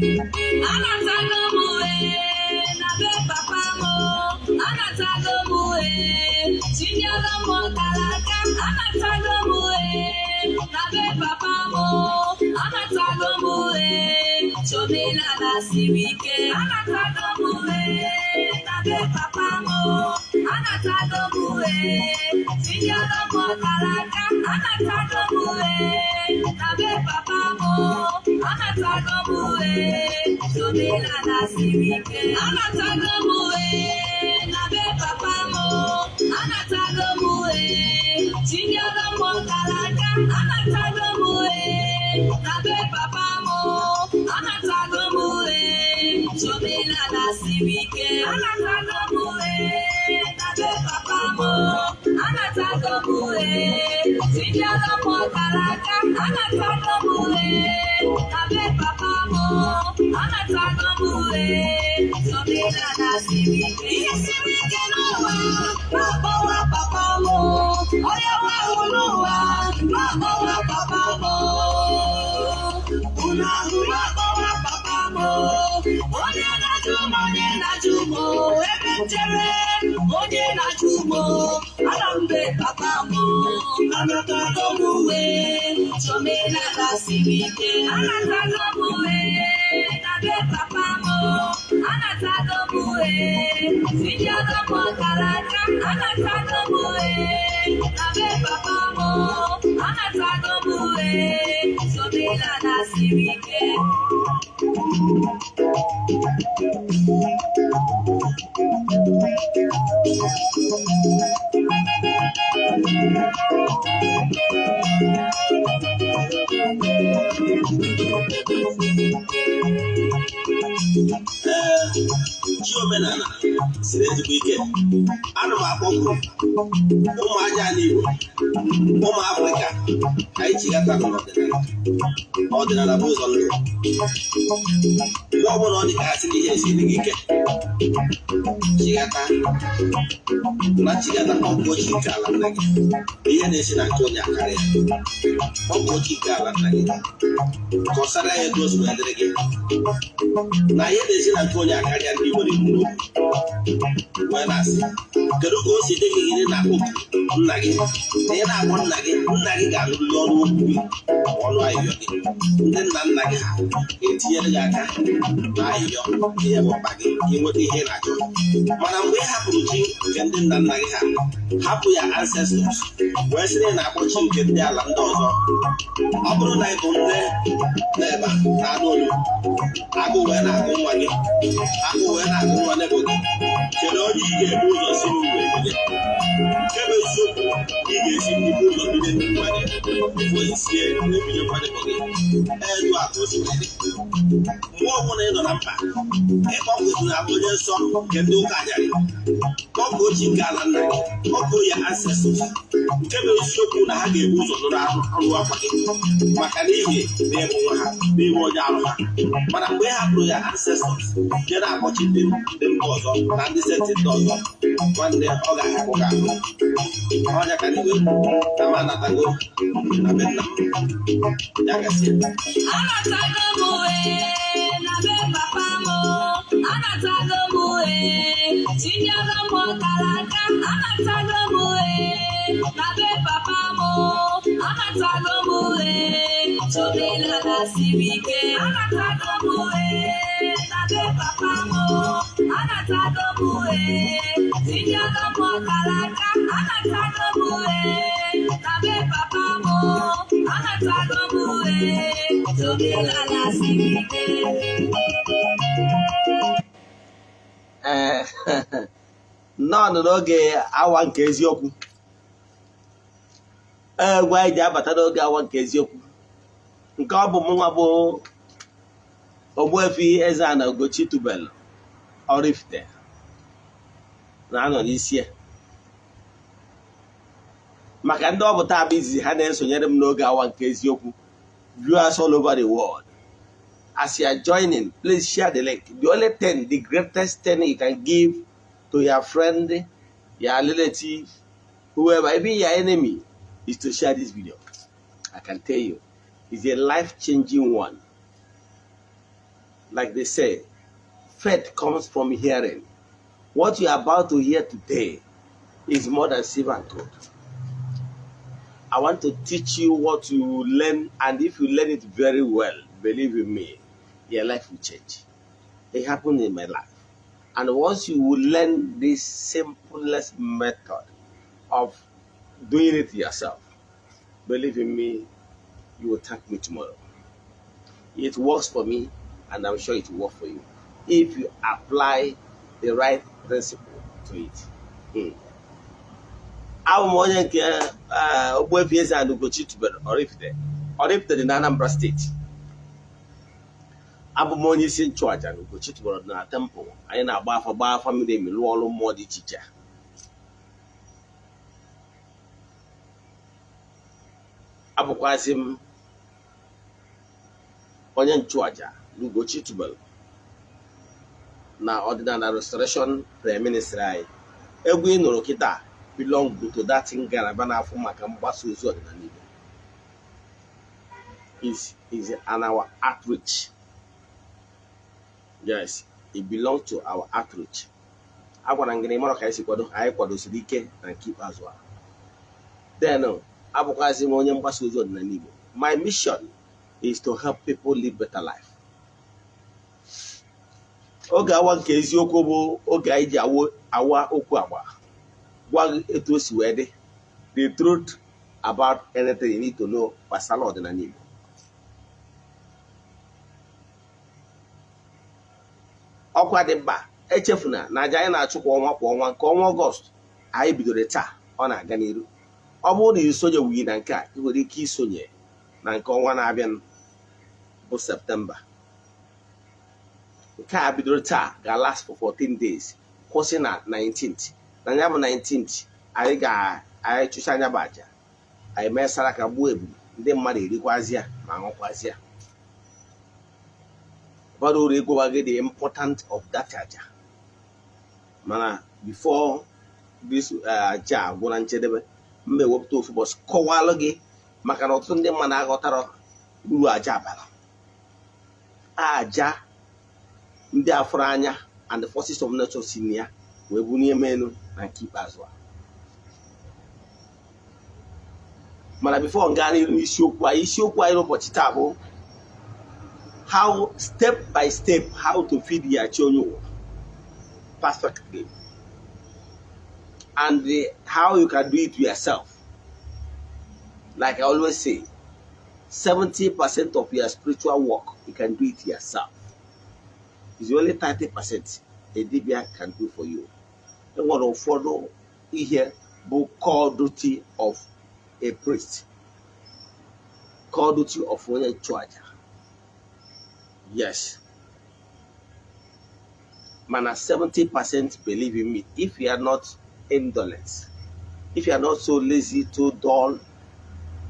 Anatago m ee na be papa m, anatago m ee, chinyere m ọkara aka. Anatago m ee na be papa m, anatago m ee, chomelala siri ike. Anatago m ee na be papa m, anatago m ee, chinyere m ọkara aka. Anatago m ee na be papa m, anatago m ee, chomelala siri ike. Anatago m ee na be papa m, anatago m ee, chinyere m ọkara aka. Anatago m ee na be papa m, anatago m ee, chomelala siri ike. Anatago m ee na be papa m, anatago m ee, tinyere m ọkara aka. Anatago m ee na be papa m, anatago m ee, chomelala siri ike. Ihe siri ike n'ụwa, na-akpọwa papa m. Onye ahụ n'ụwa, na-akpọwa papa m. Unu ahụrụ, akpọwa papa m. Onye na-ajụ m, onye na-ajụ m ebe m jere, onye na-ajụ m, ana m be papa m. Anatago m uwe, chomelala siri ike. Anatago m uwe na be papa m, anatago m uwe, tinyere m ọkara aka. Anatago m uwe na be papa m, anatago m uwe, chomelala siri ike. Ee, chi omenala siri ezigbo ike. Ana m akpọku ụmụ aja ala Igbo, ụmụ Afrịka, ka anyị chigata n'ọdịnala. Ọdịnala bụ ụzọ ndụ. Mgbe ọbụla ọ dị ka asị na ihe esiri gị ike, chigata na chigata, kpọkuo chi nke ala nna gị. Ihe na-esi na nke onye akarịa, kpọkuo chi nke ala nna gị, kọsara ya etu o si wee dịrị gị na ihe na-esi na nke onye akarịa. Ndị nwere ibu n'obi wee na-asị, kedu ka o si dị gị? Gịnị na-akpọku nna gị na ị na-akpọ nna gị, nna gị ga-anụrịrị ọnụ okwu gị ma ọnụ ayịyọ gị. Ndị nna nna gị ha ga-etinyere gị aka na ayịyọ ihe bụ mkpa gị ka ị nweta ihe ị na-achọ. Mana mgbe ị hapụrụ chi nke ndị nna nna gị ha, hapụ ya ancestors, wee sị na ị na-akpọ chi nke ndị ala ndị ọzọ, ọ bụrụ na ị bụ nne n'ebe a na-anụ olu, agụ wee na-agụ nwa gị, agụ wee na-agụ nwa nebo gị, kedu onye ị ga-ebu ụzọ si n'ugbo ebinye? Nke bụ eziokwu, ị ga-esi ndị ụzọ binye nwa gị before isie ebinye nwa nebo gị. Etu a ka o si wee dị. Mgbe ọbụla ị nọ na mkpa, ịkpọkụ na onye nsọ nke ndị ụka anyarị, kpọkuo chi nke ala nna gị, kpọkuo ya ancestors. Nke bụ eziokwu na ha ga-ebu ụzọ nụrụ ọnụ akwa gị, maka n'ihi na ịbụ nwa ha, n'ime onye arụ ha. Mana mgbe ị hapụrụ ya ancestors, jee na-akpọchi ndị mba ọzọ na ndị senti ndị ọzọ, nwanne, ọ ga-ahapụ gị ahụ ọnya ka n'igwe na m anatago na be nna m. Ya gasị. Anatago m ee na be papa m, anatago m ee, tinyere m ọkara aka. Anatago m ee na be papa m, anatago m ee, chomelala siri ike. Anatago m ee na be papa m, anatago m ee, tinyere m ọkara aka. Anatago m ee na be papa m, anatago m ee, chomelala siri ike. Ee, nnọọ n'oge awa nke eziokwu. Egwu anyị ji abata n'oge awa nke eziokwu, nke ọ bụ mụnwa bụ Ogbuefi Eze-Ana Ugochi tubelu Oraifite na-anọ n'isi ya. Maka ndị ọ bụ taa bụ izizi ha na-esonyere m n'oge awa nke eziokwu, viewers all over the world, as you are joining, please share the link. The only thing, the greatest thing you can give To your friend, your relative, whoever, even your enemy, is to share this video. I can tell you, it's a life-changing one. Like they say, faith comes from hearing. What you are about to hear today is more than silver and gold. I want to teach you what you will learn, and if you learn it very well, believe in me, your life will change. It happened in my life. And once you will learn this simplest method of doing it yourself, believe in me, you will thank me tomorrow. It works for me, and I'm sure it will work for you if you apply the right principle to it. Abụ m onye nke Ogbuefi Eze-Ana Ugochi tubelu Oraifite. Oraifite dị na Anambra Steeti. Abụ m onye isi nchụaja na Ugochi tubelu na temple. Anyị na-agba afa, gbaa afa miri emi, lụọ ọrụ mmụọ dị iche iche. Abụkwazị m onye nchụaja na Ugochi tubelu na Ọdịnala Restoration Prayer Ministry anyị. Egwu ị nụrụ kịta belong to that ngalaba na-afụ maka mgbasa ozi ọdịnala Igbo. Is an our outreach. Yes, it belongs to our outreach. Agwara m gị na ịmara ka anyị si kwado, anyị kwadosiri ike na nke ikpeazụ a. Then abụkwazị m onye mgbasa ozi ọdịnala Igbo. My mission is to help people live better life. Oge awa nke eziokwu bụ oge anyị ji awa okwu agba, gwa gị etu o si wee dị, the truth about anything you need to know gbasara ọdịnala Igbo. Ọkwa dị mkpa, echefuna na aja anyị na-achụ kwa ọnwa kwa ọnwa, nke ọnwa Ọgọst anyị bidoro taa, ọ na-aga n'iru. Ọ bụrụ na ị sonyeghị na nke a, ị nwere ike isonye na nke ọnwa na-abịa bụ Septemba. Nke a bidoro taa ga-last for 14 days, kwụsị na 19th. Na ya bụ 19th anyị ga-anyị chụcha anya bụ aja, anyị mee saraka, gbuo ebulu, ndị mmadụ erikwazịa ma ṅụkwazịa. Bara uru ịgwa gị the important of that aja, mana before this aja agwụ na njedebe, mma ewepụta ofu ụbọchị kọwalụ gị, maka na ọtụtụ ndị mmadụ aghọtara uru aja bara. Aja ndị afụrụ anya and the forces of nature si na ya wee bunie m elu na nke ikpeazụ a. Mana before m gaa n'iru n'isiokwu anyị, isiokwu anyị n'ụbọchị taa bụ how step by step how to feed your chi onye ụwa perfectly and how you can do it yourself. Like I always say, 70% of your spiritual work, you can do it yourself. It's only 30% a dibia can do for you. Enwere ụfọdụ ihe bụ core duty of a priest, core duty of onye nchụaja. Yes. Mana 70%, believe in me, if you are not indolent, if you are not so lazy, too dull,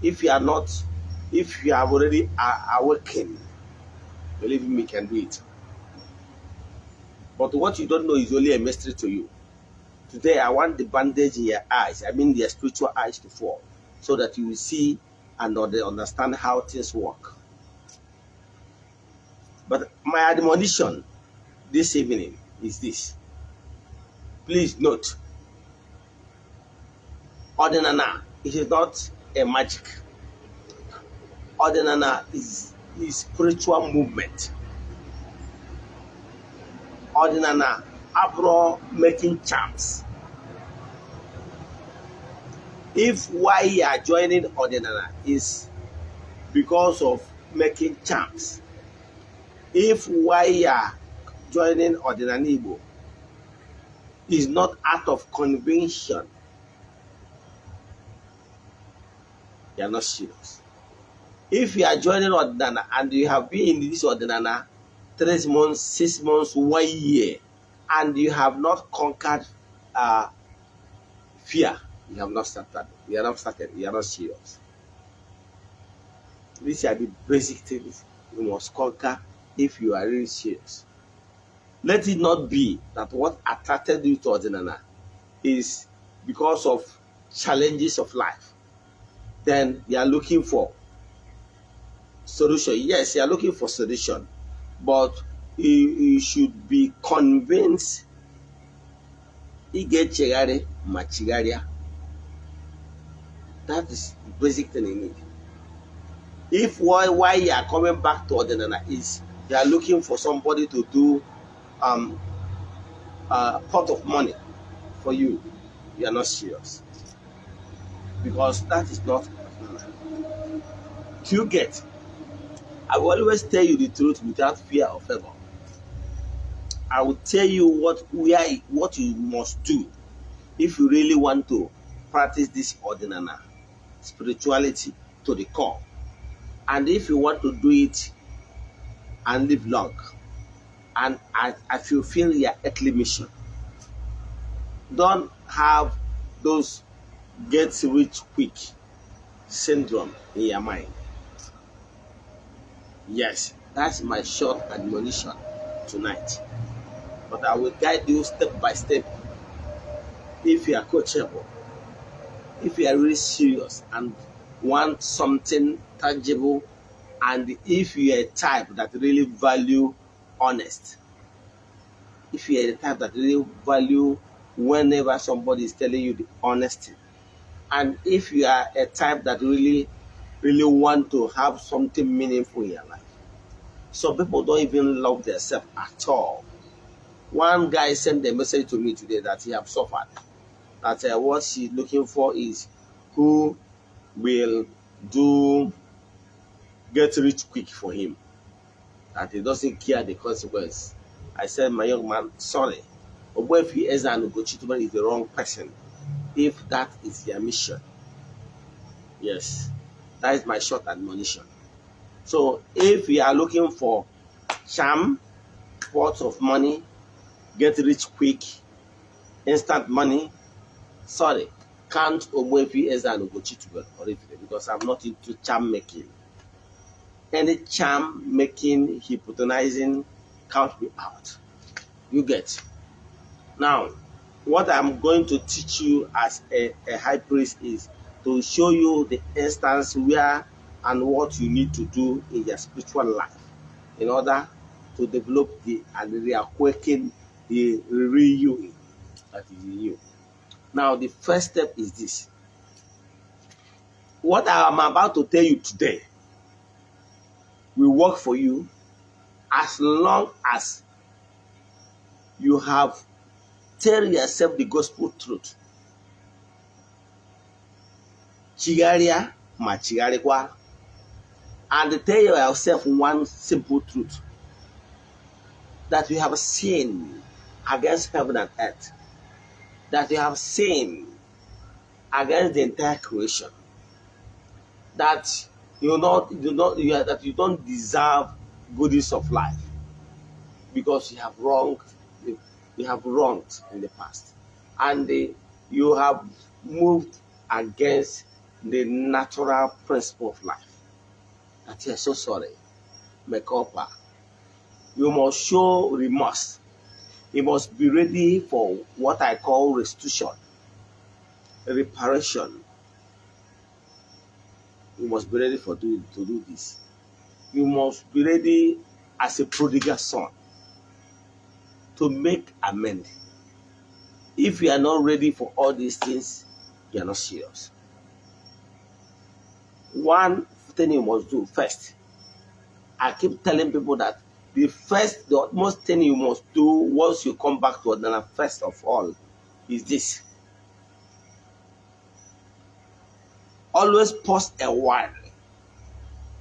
if you are not, if you have already awakened, believe in me, you can do it. But what you don't know is only a mystery to you. Today, I want the bandage in your eyes, I mean your spiritual eyes, to fall, so that you will see and understand how things work. But my admonition this evening is this. Please note, Ọdịnala, it is not a magic. Ọdịnala is spiritual movement. Ọdịnala abụrụ making charms. If why you are joining Ọdịnala is because of making charms, if why you are joining Ọdịnala Igbo is not out of conviction, you are not serious. If you are joining Ọdịnala and you have been in this Ọdịnala 3 months, 6 months, 1 year, and you have not conquered fear, you have not started. You are not started. You are not serious. These are the basic things you must conquer if you are really serious. Let it not be that what attracted you to Ọdịnala is because of challenges of life. Then you are looking for solution. Yes, you are looking for solution, but you should be convinced ị ga-echegharị ma chigharịa. That is the basic thing you need. If why you are coming back to Ọdịnala is you are looking for somebody to do a pot of money for you, you are not serious. Because that is not Ọdịnala. Do you get? I will always tell you the truth without fear of favor. I will tell you what you must do if you really want to practice this Ọdịnala spirituality to the core. And if you want to do it and live long and as fulfill your earthly mission, don't have those get rich quick syndrome in your mind. Yes, that's my short admonition tonight. But I will guide you step by step if you are coachable, if you are really serious and want something tangible, and if you are a type that really value honest, if you are the type that really value whenever somebody is telling you the honesty, and if you are a type that really, really want to have something meaningful in your life. Some people don't even love themselves at all. One guy sent a message to me today that he have suffered. That what he's looking for is who will do get rich quick for him. That he doesn't care the consequence. I said, "My young man, sorry. Ogbuefi Eze-Ana Ugochi is the wrong person if that is your mission." Yes, that is my short admonition. So if you are looking for charm, pots of money, get rich quick, instant money, sorry, can't Ogbuefi Eze-Ana Ugochi Oraifite, because I'm not into charm making. Any charm making, hypnotizing, count me out. You get? Now, what I'm going to teach you as a high priest is to show you the instance where and what you need to do in your spiritual life in order to develop the and reawaken the real you that is in you. Now, the first step is this. What I'm about to tell you today will work for you as long as you have tell yourself the gospel truth. Chigharịa ma chigharịkwa, and tell yourself one simple truth, that you have sinned against heaven and earth, that you have sinned against the entire creation, that you not you not you are, that you don't deserve goodies of life because you have wronged in the past, and you have moved against the natural principle of life. That you are so sorry. Mekopa. You must show remorse. You must be ready for what I call restitution, reparation. You must be ready to do this. You must be ready as a prodigal son to make amend. If you are not ready for all these things, you are not serious. One thing you must do first, I keep telling people that the utmost thing you must do once you come back to Ọdịnala, first of all, is this. Always pause a while.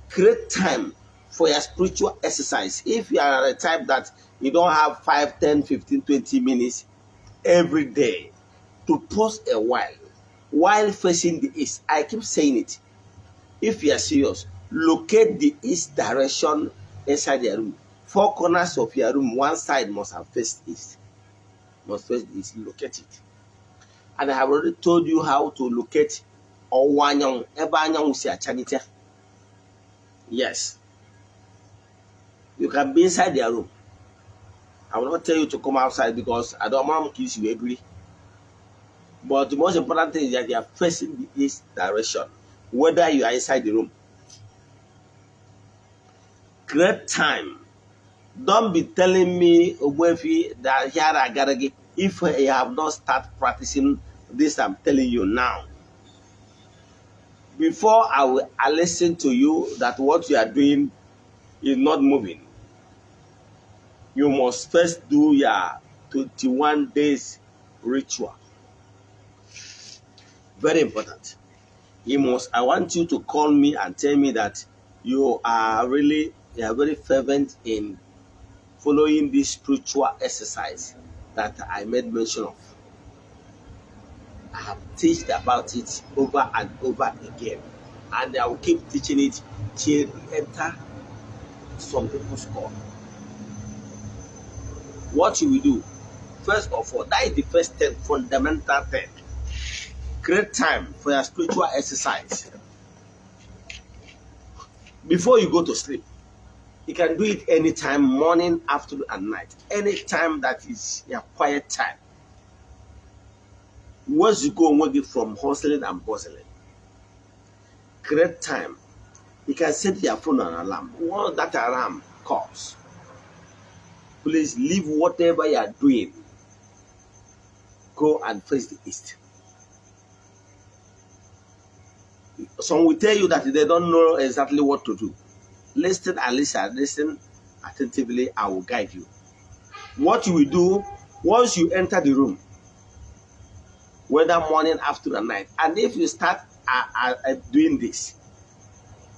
Create time for your spiritual exercise. If you are the type that you don't have 5, 10, 15, 20 minutes every day to pause a while facing the east. I keep saying it. If you are serious, locate the east direction inside your room. Four corners of your room, one side must have faced east. Must face east. Locate it. And I have already told you how to locate ọwụwa anyanwụ, ebe anyanwụ si achalite. Yes. You can be inside their room. I will not tell you to come outside because I don't want ka isi wee biri. But the most important thing is that you are facing the east direction, whether you are inside the room. Create time. Don't be telling me, "Ogbuefi, that here I gotta get," if you have not start practicing this I'm telling you now. Before I will I listen to you that what you are doing is not moving, you must first do your 21 days ritual. Very important. You must I want you to call me and tell me that you are very fervent in following this spiritual exercise that I made mention of. I have teached about it over and over again, and I will keep teaching it till it enter some people's core. What you will do, first of all, that is the first step, fundamental thing. Create time for your spiritual exercise before you go to sleep. You can do it anytime, morning, afternoon, and night. Anytime that is your quiet time. Once you go onwe gị from hustling and bustling, create time. You can set your phone on alarm. Once that alarm calls, please leave whatever you are doing. Go and face the east. Some will tell you that they don't know exactly what to do. Listen and listen, listen attentively. I will guide you. What you will do once you enter the room, whether morning, afternoon, and night, and if you start doing this,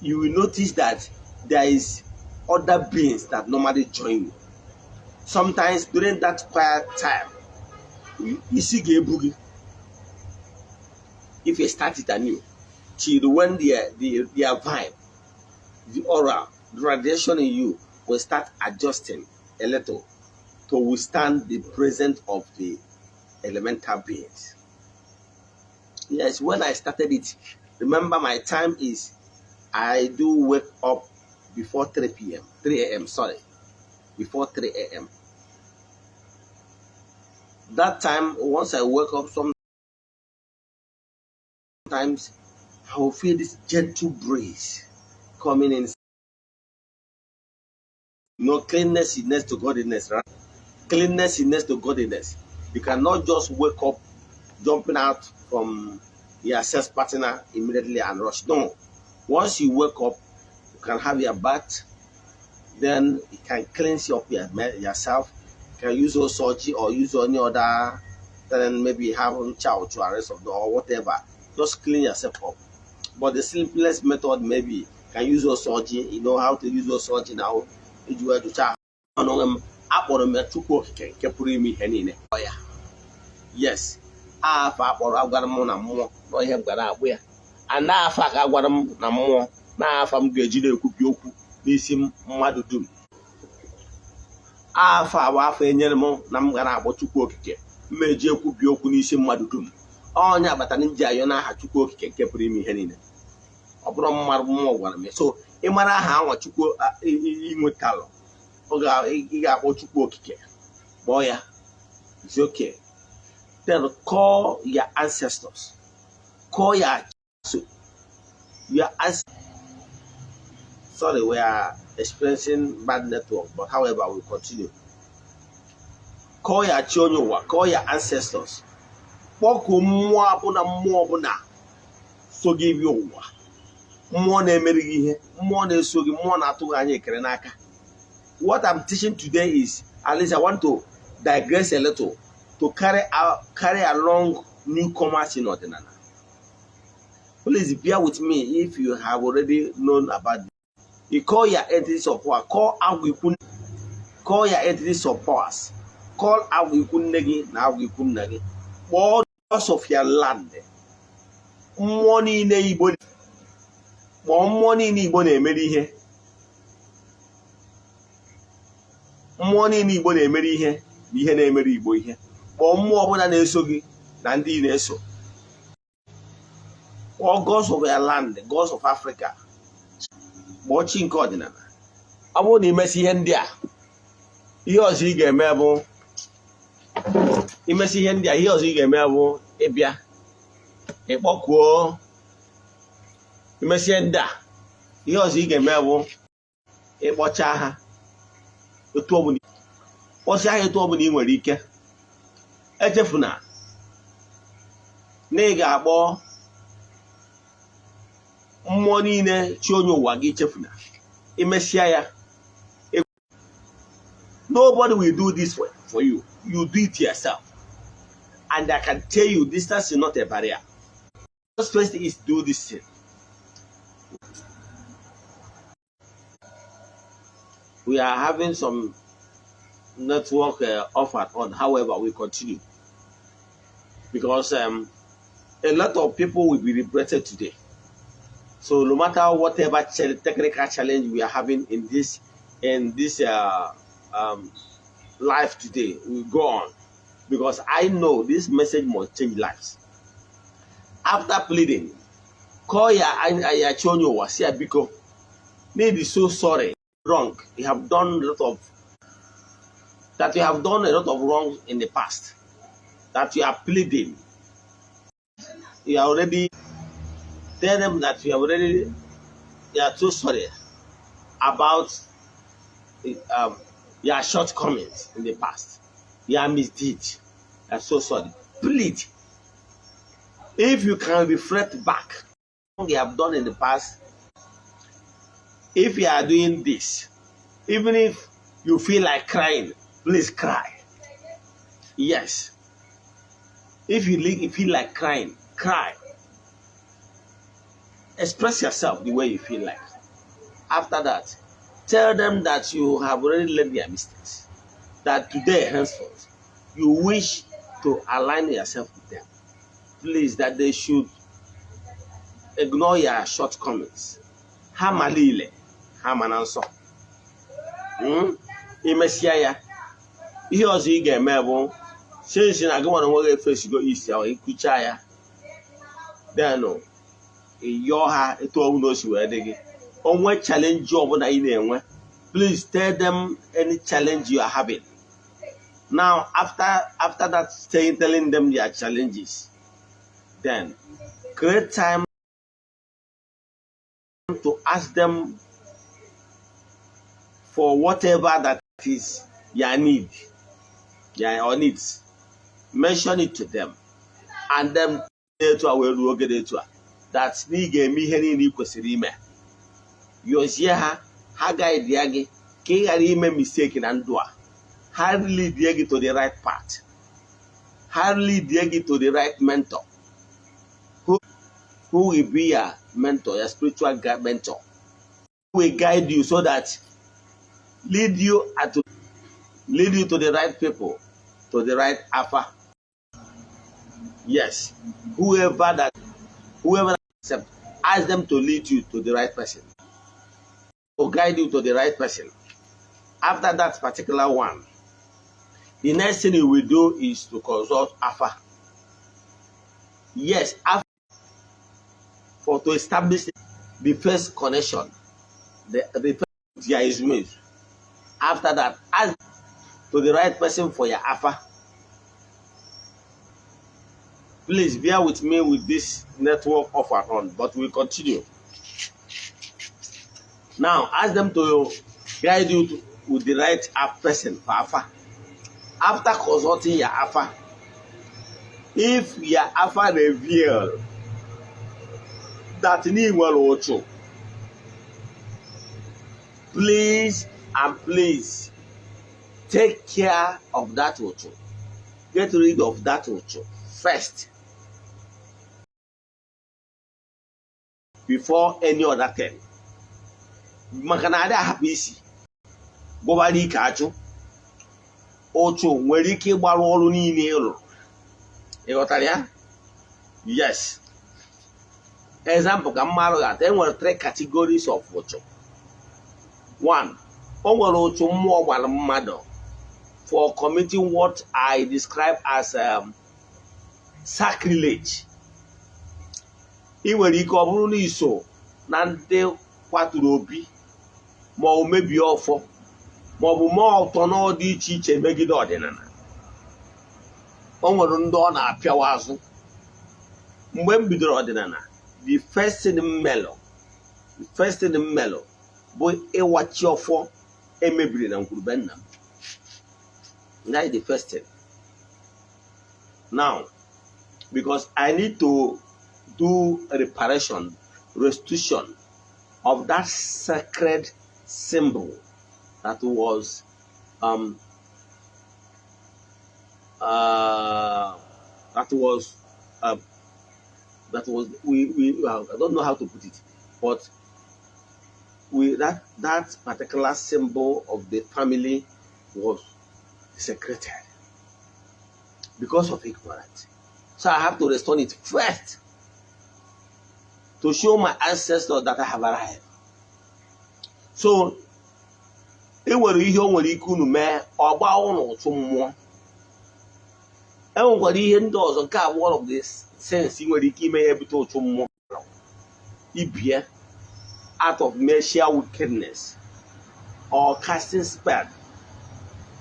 you will notice that there is other beings that normally join you. Sometimes during that quiet time, isi ga-ebu gị if you start it anew, till when their vibe, the aura, the radiation in you will start adjusting a little to withstand the presence of the elemental beings. Yes, when I started it, remember, my time is I do wake up before 3 p.m., 3 a.m., sorry, before 3 a.m. That time, once I wake up, sometimes I will feel this gentle breeze coming in. Cleanness is next to godliness, right? Cleanness is next to godliness. You cannot just wake up jumping out from your sex partner immediately and rush. No. Once you wake up, you can have your bath, then you can cleanse up yourself. You can use ose ọjị or use any other, then maybe have chow to arrest of the or whatever. Just clean yourself up. But the simplest method, maybe can use ose ọjị. You know how to use ose ọjị now. Iji wee jụcha ọnụ m, akpọrọ m ya Chukwu Okike nke pụrụ ime ihe niile. Ọ ya, yes, afa akpọrọ agwara m na mmụọ na ihe m gwara akpụ ya ana afa ka agwara m na mmụọ na afa m ga-eji na-ekwubi okwu n'isi mmadụ dum. Afa bụ afọ enyere m na m gara akpọ Chukwu Okike mmeji ekwubi okwu n'isi mmadụ dum. Onye agbata m ji ayọ n'aha Chukwu Okike nke pụrụ ime ihe niile. Ọ bụrụ mmadụ mmụọ gwara m ya. So ịmara aha anwa Chukwu inwetalụ, ị ga-akpọ Chukwu Okike, kpọọ ya. It's okay. Then call your ancestors, call your so your sorry, we are experiencing bad network, but however, we continue. Call your chi onye ụwa, call your ancestors, kpọkuo mmụọ ọbụla, mmụọ ọbụla so gị bịa ụwa, mmụọ na-emeri gị ihe, mmụọ na-eso gị, mmụọ na-atụ gị anya ekere n'aka. What I'm teaching today is, at least I want to digress a little to carry along newcomers in ọdịnala. Please bear with me if you have already known about this. You call your entities of power, call agwụ ikwu, call your entities of powers, call agwụ ikwu nne gị na agwụ ikwu nna gị, kpọọ gods of your land, mmụọ niile Igbo, kpọọ mmụọ niile Igbo na-emere ihe, mmụọ niile Igbo na-emere ihe na ihe na-emere Igbo ihe. Kpọọ mmụọ ọbụla na-eso gị na ndị ị na-eso. Kpọọ gods of your land, gods of Africa, kpọọ chi nke ọdịnala. Ọ bụrụ na imesi ihe ndị a, Ihe ọzọ ị ga-eme bụ imesi ihe ndị a. Ihe ọzọ ị ga-eme bụ ịbịa ịkpọkuo. Imesie ndị a, ihe ọzọ ị ga-eme bụ ịkpọcha ha etu ọbụla, kpọsịa ha etu ọbụla ị nwere ike. Echefuna na ị ga-akpọ mmụọ niile chi onye ụwa gị. Chefuna imesịa ya. Nobody will do this for you. You do it yourself, and I can tell you, distance is not a barrier. Just first is do this thing. We are having some network off and on. However, we continue because a lot of people will be liberated today. So no matter whatever technical challenge we are having in this life today, we go on because I know this message must change lives. After pleading, call your chi onye ụwa, si ya biko, need is so sorry, wrong. You have done a lot of that you have done a lot of wrong in the past. That you are pleading. You are already tell them that you have already, you are so sorry about your shortcomings in the past, your misdeeds. You are so sorry. Plead. If you can reflect back what you have done in the past, if you are doing this, even if you feel like crying, please cry. Yes. If you feel like crying, cry. Express yourself the way you feel like. After that, tell them that you have already learned their mistakes. That today, henceforth, you wish to align yourself with them. Please, that they should ignore your shortcomings. Ha malile, ha mana nsọ. Imesịa ya, ihe ọzọ ị ga-eme bụ, since na gị nwere onwe gị efesigo isi ahụ, ikucha ya, then yọọ ha etu ọbụla o si wee dị gị. Onwe challenge ọbụla ị na-enwe, please tell them any challenge you are having. Now, after that, saying, telling them their challenges, then create time to ask them for whatever that is your need, your needs. Mention it to them and then etu a wee ruo oge dị etu a, that na ị ga-eme ihe niile ị kwesịrị ime. Yọzie ha, ha guide ya gị ka ị ghara ime mistake na ndụ a. Ha lead gị to the right path, ha lead gị to the right mentor who will be your mentor, your spiritual mentor, who will guide you so that lead you to lead you to the right people, to the right afa. Yes, whoever that accept, ask them to lead you to the right person or guide you to the right person. After that particular one, the next thing you will do is to consult afa. Yes, afa for to establish the first connection, the first your is made. After that, ask to the right person for your afa. Please bear with me with this network off and on, but we continue. Now, ask them to guide you with the right app person for afa. After consulting your afa, if your afa reveal that na nwere ụchụ, please and please take care of that ụchụ. Get rid of that ụchụ first before any other thing, maka na adị ahapụ isi gwọbara ike achụ. Ụchụ nwere ike ịgbarụ ọrụ niile ị rụrụ. Ị ghọtara ya? Yes. Example ka mmadụ ga-ata, enwere three categories of ụchụ. One, o nwere ụchụ mmụọ gbara mmadụ for committing what I describe as sacrilege. Ị nwere ike ọ bụrụ na iso na ndị kwaturu obi ma ọ mebie ọfọ. Maọbụ mee ọtọ n'ọdị iche iche megide ọdịnala. O nwere ndị ọ na-apịawa azụ. Mgbe m bidoro ọdịnala, the first thing m melụ bụ ịwachi ọfọ emebiri na ngwurube nna m. That is the first thing. Now, because I need to do reparation, restitution of that sacred symbol that was we I don't know how to put it, but we that particular symbol of the family was desecrated because of ignorance. So I have to restore it first to show my ancestors that I have arrived. So e nwere ihe o nwere ike unu mee, ọgba ụnụ ụtụ mmụọ. E nwekwara ihe ndị ọzọ. Nke a bụ one of the sense ị nwere ike ime ya ebute ụtụ mmụọ ibie, out of mere wickedness or casting spell,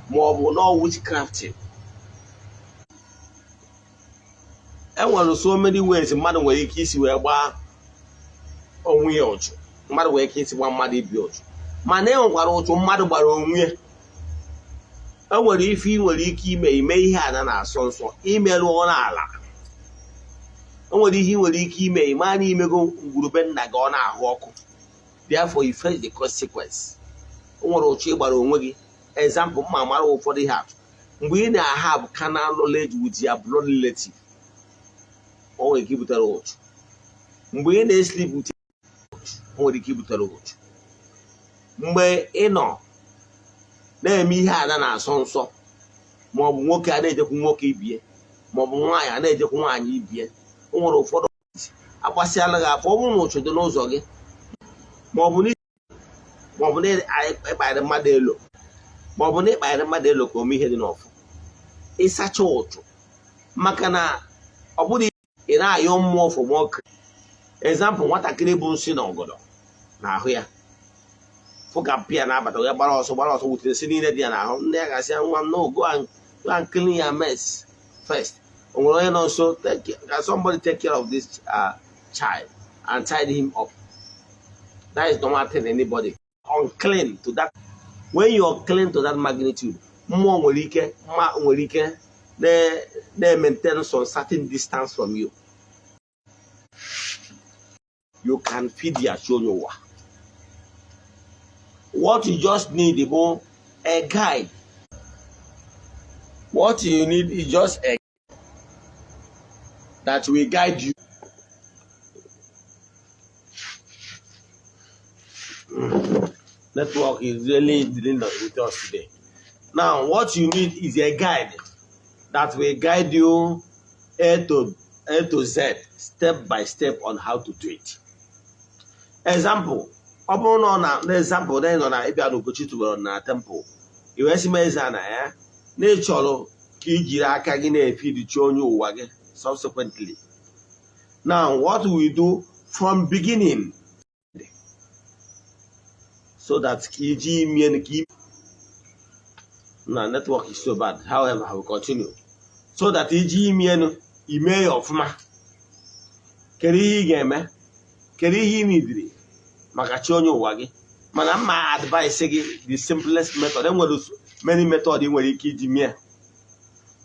ma ọ bụ no witchcrafting. E nwere so many ways mmadụ nwere ike isi wee gbaa onwe ya ụchụ. Mmadụ nwere ike isi gbaa mmadụ ibi ụchụ, mana e nwekwara ụchụ mmadụ gbara onwe ya. E nwere ife ị nwere ike ime ihe ana na-asọ nsọ, imerụ ọrụ ala. E nwere ihe ị nwere ike ime, ịma na imego ngwurube nna gị ọ na-ahụ ọkụ. Therefore, you face the consequence. O nwere ụchụ ị gbara onwe gị. Example, mma mara ụfọdụ ihe atụ: mgbe ị na-have carnal knowledge with your blood relative, o nwere ike ibutere ụchụ. Mgbe ị na-esleep with, o nwere ike ibutere ụchụ. Mgbe ị nọ na-eme ihe ada na-asọ nsọ, ma ọ bụ nwoke a na-ejekwu nwoke ibie, ma ọ bụ nwaanyị a na-ejekwu nwaanyị ibie, o nwere ụfọdụ agbasịala gị afọ. Ọ bụrụ na ụchụ dị n'ụzọ gị, ma ọ bụ na ịkpanyere mmadụ elu, ma ọ bụ na ịkpanyere mmadụ elu ka o mee ihe dị n'ọfụ, ịsacha ụchụ, maka na ọ bụrụ ị na-ayọ mmụọ for more. Example, nwatakịrị bụ nsị na ọgọdọ n'ahụ ya, fụ ka pịa na-abata ya, gbara ọsọ, gbara ọsọ, wutere nsị niile dị ya n'ahụ. Nne ya ga-asị ya, "Nwa m, no, go and clean your mess first." O nwere onye nọ nso? Can somebody take care of this child and tidy him up? That is normal thing. Anybody unclean to that, when you are clean to that magnitude, mmụọ nwere ike, mma nwere ike na-maintain some certain distance from you. You can feed your chi onye ụwa. What you just need bụ a guide. What you need is just a that will guide you. Network is really dealing with us today. Now, what you need is a guide that will guide you A to Z, step by step on how to do it. Example, ọ bụrụ na ọ na na example na ị nọ na ịbịa n'Ugochi tubelu na temple, i wee sị m eze na ya na ị chọrọ ka i jiri aka gị na-efeedichi onye ụwa gị subsequently. Now, what we do from beginning so that ka iji imie ka na network is so bad. However, I will continue so that iji imienu ime ya ọfụma. Kedu ihe ị ga-eme? Kedu ihe ị nidiri maka chi onye ụwa gị? Mana mma advice gị, the simplest method. Enwere many method ị nwere ike iji mie,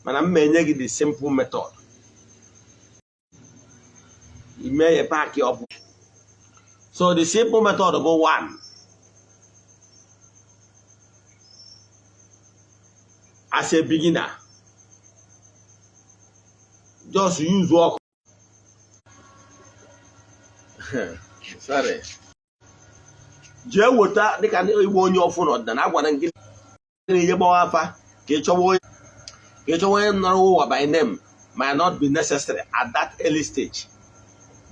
mana mma enye gị the simple method ime ya paaki ọ bụ. So the simple method bụ one, as a beginner, just use ọkụ. Sorry, jee weta dịka igbe onye ọfụ n'ọdịnala agwara gị na-enye gbawa afa ka ị chọwa onye nọrọ ụwa by name might not be necessary at that early stage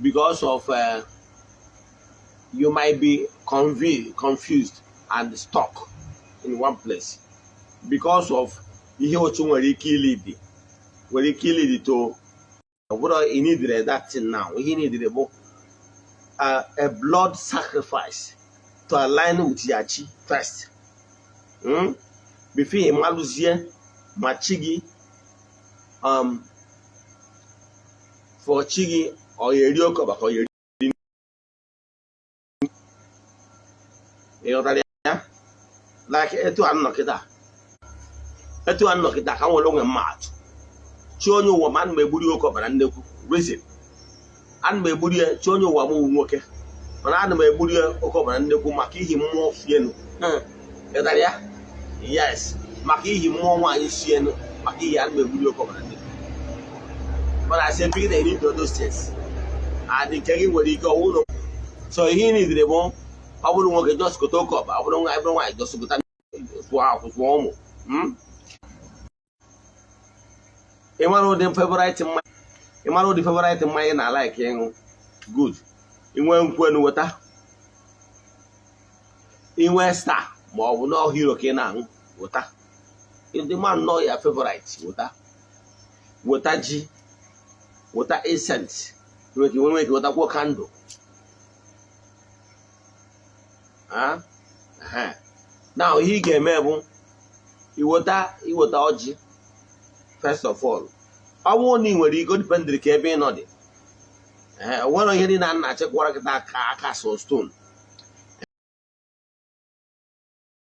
because of you might be confused and stuck in one place because of ihe otu nwere ike ilidi, nwere ike ilidi to. Ọ bụrụ ị needed that thing now, ihe ị needed bụ a blood sacrifice to align with your chi first. Before ị malụzie ma chi gị, for chi gị ọ ya eri oke ọkpa ka ọ ya eri. Ịghọtara ya? Like etu a nnọ kịta, etu a nnọ kịta, ka m nwere onwe mma atụ, chi onye ụwa m, ana m egburi oke ọkpa na nnekwu. Reason ana m egburi ya, chi onye ụwa m wụ nwoke, mana ana m egburi ya oke ọkpa na nnekwu maka ihi mmụọ fienu. Ịghọtara ya? Yes, maka ihi mmụọ nwaanyị sienu, maka ihi ana m egburi oke ọkpa na nnekwu. Mana as a beginner, you need to know those things, and nke gị nwere ike ọwụlụ. So ihe ị nidiri bụ, ọ bụrụ nwoke, just gote oke ọkpa. Ọ bụrụ nwaanyị, bụrụ nwaanyị, just gota tụọ akwụ, tụọ ụmụ. Ị mara ụdị favorite mmanya, ị mara ụdị favorite mmanya ị na-alike ịṅụ. Good. Inwe nkwụ enu, weta. Inwe Star ma ọ bụ nọọ Hero ka ị na-aṅụ, weta. Ndị ma nnọọ ya favorite, weta. Weta ji, weta incense, nwere ike nwere ike wetakwuo candle. Now, ihe ị ga-eme bụ iweta ọjị. First of all, ọ bụrụ na ị nwere ike, dependịrị ka ebe ị nọ dị. Ee, o nwere ihe niile a na-achekwara kịta aka aka so stone.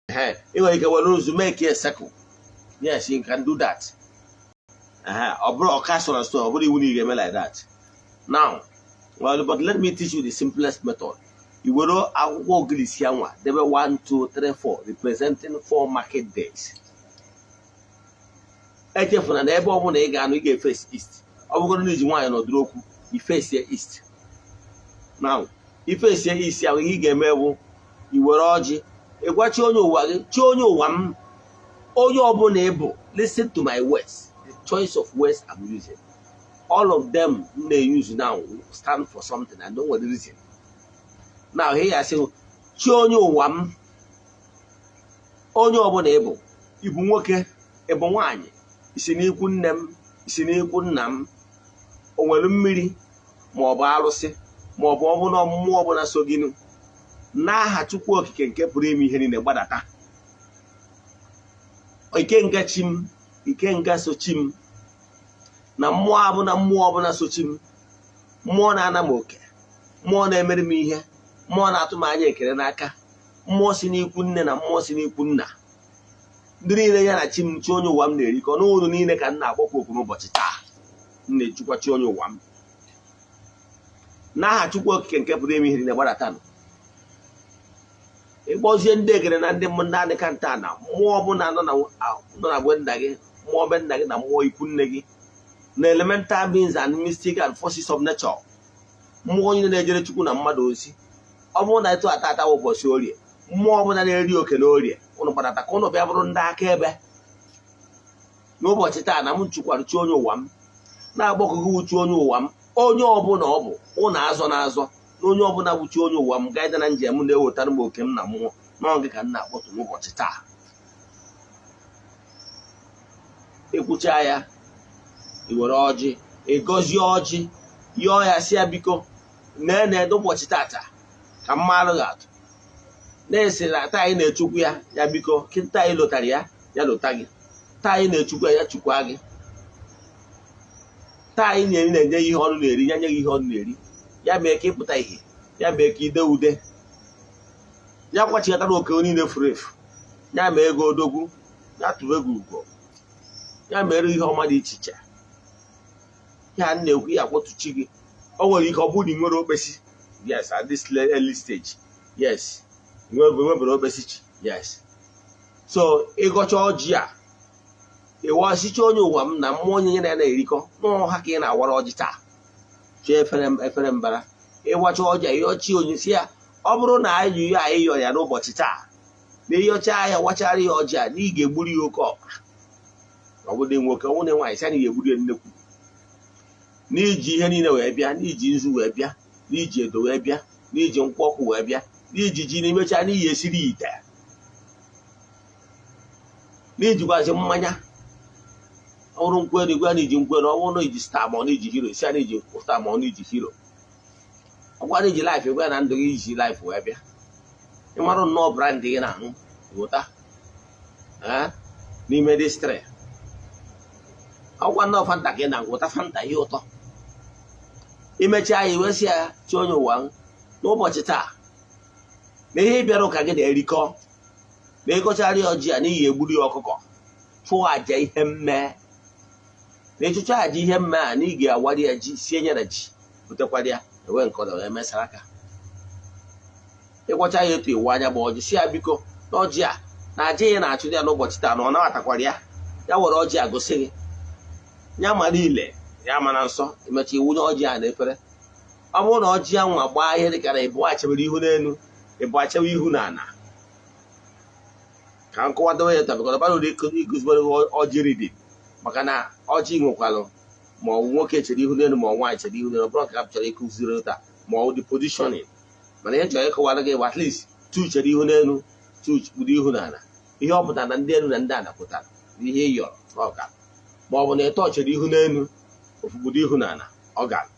Ee, ị nwere ike were nzu make a circle. Yes, you can do that. Ee, ọ bụrụ ọka so na stone, ọ bụrụ iwu na ị ga-eme like that now. Well, but let me teach you the simplest method. I were akwụkwọ ogirisi anwa debe 1 2 3 4, representing four market days. Echefuna na ebe ọbụla ị ga-anọ, ị ga-eface east. Ọ bụgoro na iji nwaanyị nọdụrụ okwu, ifesie east. Now, ifesie east ahụ, ihe ị ga-eme bụ i were ọjị, ịgwa chi onye ụwa gị, chi onye ụwa m, onye ọbụla ị bụ, listen to my words. The choice of words I'm using, all of them m na-use now stand for something and don't nwere reason. Now, here ya sị, chi onye ụwa m, onye ọbụla ị bụ, ịbụ nwoke, ịbụ nwaanyị, isi n'ikwu nne m, isi n'ikwu nna m, o nwere mmiri ma ọ bụ arụsị ma ọ bụ ọbụna mmụọ ọbụla so gị, n'aha Chukwu Okike nke pụrụ ime ihe niile, gbadata. Ikenga chi m, ikenga so chi m, na mmụọ abụna mmụọ ọbụla so chi m, mmụọ na-ana m oke, mmụọ na-emere m ihe, mmụọ na-atụ m anya ekele n'aka, mmụọ si n'ikwu nne na mmụọ si n'ikwu nna, ndị niile ya na chi m, chi onye ụwa m na-erikọ n'ụlọ niile, ka m na-akpọkwa okwu n'ụbọchị taa. M na-echukwa chi onye ụwa m n'aha Chukwu Okike nke pụrụ ime ihe niile, gbadatanụ. Ịkpọzie ndị egere na ndị ndị adịka nta na mmụọ ọbụla nọ na be nna gị, mmụọ be nna gị na mmụọ ikwu nne gị, na elemental beings and mystic and forces of nature, mmụọ onye na-ejere Chukwu na mmadụ ozi. Ọ bụrụ na ịtụ ata ata ụbọchị Orie, mmụọ ọbụla na-eri oke na Orie, ụnụ gbadata ka ụnụ bịa bụrụ ndị akaebe n'ụbọchị taa na m chukwara chi onye ụwa m, na-agbakọghị uchu onye ụwa m, onye ọbụla ọ bụ ụnụ azọ na-azọ na onye ọbụla bụ chi onye ụwa m gaịda na njem na-ewetara m oke m na mmụọ n'ọgị ka m na-akpọtụ n'ụbọchị taa. Ịkwụcha ya, i were ọjị, ịgọzie ọjị, yọọ ya, si ya biko, nee na ụbọchị tata ka mmadụ ga-atụ na-esi na taa anyị na-echukwu ya, ya biko, kịta anyị lụtara ya, ya lụta gị. Taa anyị na-echukwu ya, ya chukwa gị. Taa anyị na-eri na-enye ihe ọnụ na-eri, ya nye gị ihe ọnụ na-eri, ya mee ka ịpụta ihe, ya mee ka ide ude, ya kwachikọtara oke niile furu efu, ya mee ego odogwu, ya tụrụ ego ugo, ya mere ihe ọma dị iche iche. Ya na-ekwu ya akpọtụ chi gị. O nwere ike ọ bụrụ na ị nwere okpesi. Yes, at this early stage, yes, nwebere okpesi chi. Yes, so ịgọcha ọjị a, ịwasicha onye ụwa m na mmụọ onye na ya na-erikọ n'ọha ka ị na-awara ọjị taa, chọọ efere efere mbara. Ịwacha ọjị, ịyọchi onye, si ya, ọ bụrụ na anyị yi anyị yọrọ ya n'ụbọchị taa, na ịyọcha ya, wachara ya ọjị a, na ị ga-egburu ya oke ọkpa. Ọ bụrụ nwoke, ọ bụrụ nwaanyị, sị na ị ga-egburu ya nnekwu, n'iji ihe niile wee bịa, n'iji nzu wee bịa, n'iji edo wee bịa, n'iji nkwụ ọkụ wee bịa, n'iji ji, n'imecha n'ihi esiri ite, n'ijikwazi mmanya. Ọ bụrụ nkwụ elu, gwa na iji nkwụ elu. Ọ bụrụ na iji Star ma ọ na iji Hero, si na iji Star ma ọ na iji Hero. Ọ gwa na iji Life, gwa na ndụ gị iji Life wee bịa. Ịmarụ nnọọ brand gị na-aṅụ, wụta. Eh? N'ime district akwụkwọ ndị Fanta ka ị na-agwụta Fanta ihe ụtọ. Imechaa ya, iwesị ya, chi onye ụwa m, n'ụbọchị taa na ihe bịara ụka gị na-erikọ na ịgọchara ya ọjị a n'ihi egburu ya ọkụkọ, chụọ aja ihe mmee. Na ịchụcha aja ihe mmee a, na ị ga-awari ya ji, sie nye na ji, butekwara ya ewe nke ọzọ wee mesara aka. Ịgwacha ya etu iwu anya bụ ọjị, si ya biko, na ọjị a na aja ya na-achụ ya n'ụbọchị taa, na ọ nabatakwara ya, ya were ọjị a gosi gị ya mara ile ya mara nsọ. Imecha, iwunye ọjị a n'efere. Ọ bụrụ na ọjị a nwa gbaa ihe dịka na ịbụ achebere ihu n'elu, ịbụ achebe ihu n'ala, ka m kọwadowe ya taa, because ọbara uru ịkụzibere ọjị ridi, maka na ọjị nwekwalụ ma ọ bụ nwoke chere ihu n'elu, ma ọ nwaanyị chere ihu n'elu. Ọ bụrụ ka m chọrọ ịkụziri taa ma ọ bụ the positioning, mana ihe m chọrọ ịkọwara gị bụ at least two chere ihu n'elu, two kpudo ihu n'ala. Ihe ọ pụtara na ndị elu na ndị ala pụtara ihe ị yọrọ n'ọka, ma ọ bụ na ịtọ chere ihu n'elu, ofu kpudo ihu n'ala, ọ gara.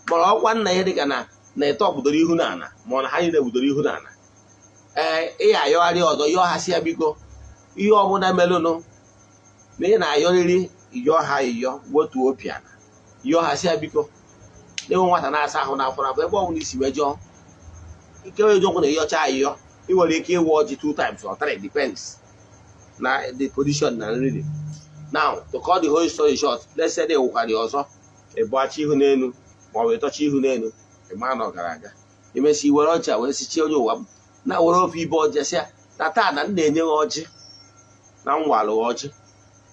Mana ọkwa nna, ihe dịka na ịtọ kpudoro ihu n'ala, ma ọ na ha niile kpudoro ihu n'ala, ee, ị ayọgharị ọzọ, yọọ ha, si ya biko, ihe ọbụla melụnụ na ị na-ayọrịrị, yọọ ha ịyọ, wetuo obi ala, yọọ ha, si ya biko, na-enwe nwata na-asa ahụ n'afọ n'afọ, ebe ọ bụla isi mejọọ ike eziokwu na ịyọcha ayịyọ. Ị nwere ike ịwa ọjị two times or three, depends na the position na nri. Now, to cut the whole story short, let's say na ịwụkwara ọzọ, ịbụachi ihu n'elu ma ọ bụ ịtọcha ihu n'elu, ịma na ọ gara aga. Imesi, were ọjị a wee sichie onye ụwa m na were ofe ibe ọjị, sị ya na taa na m na-enye gị ọjị, na m walụ ọjị,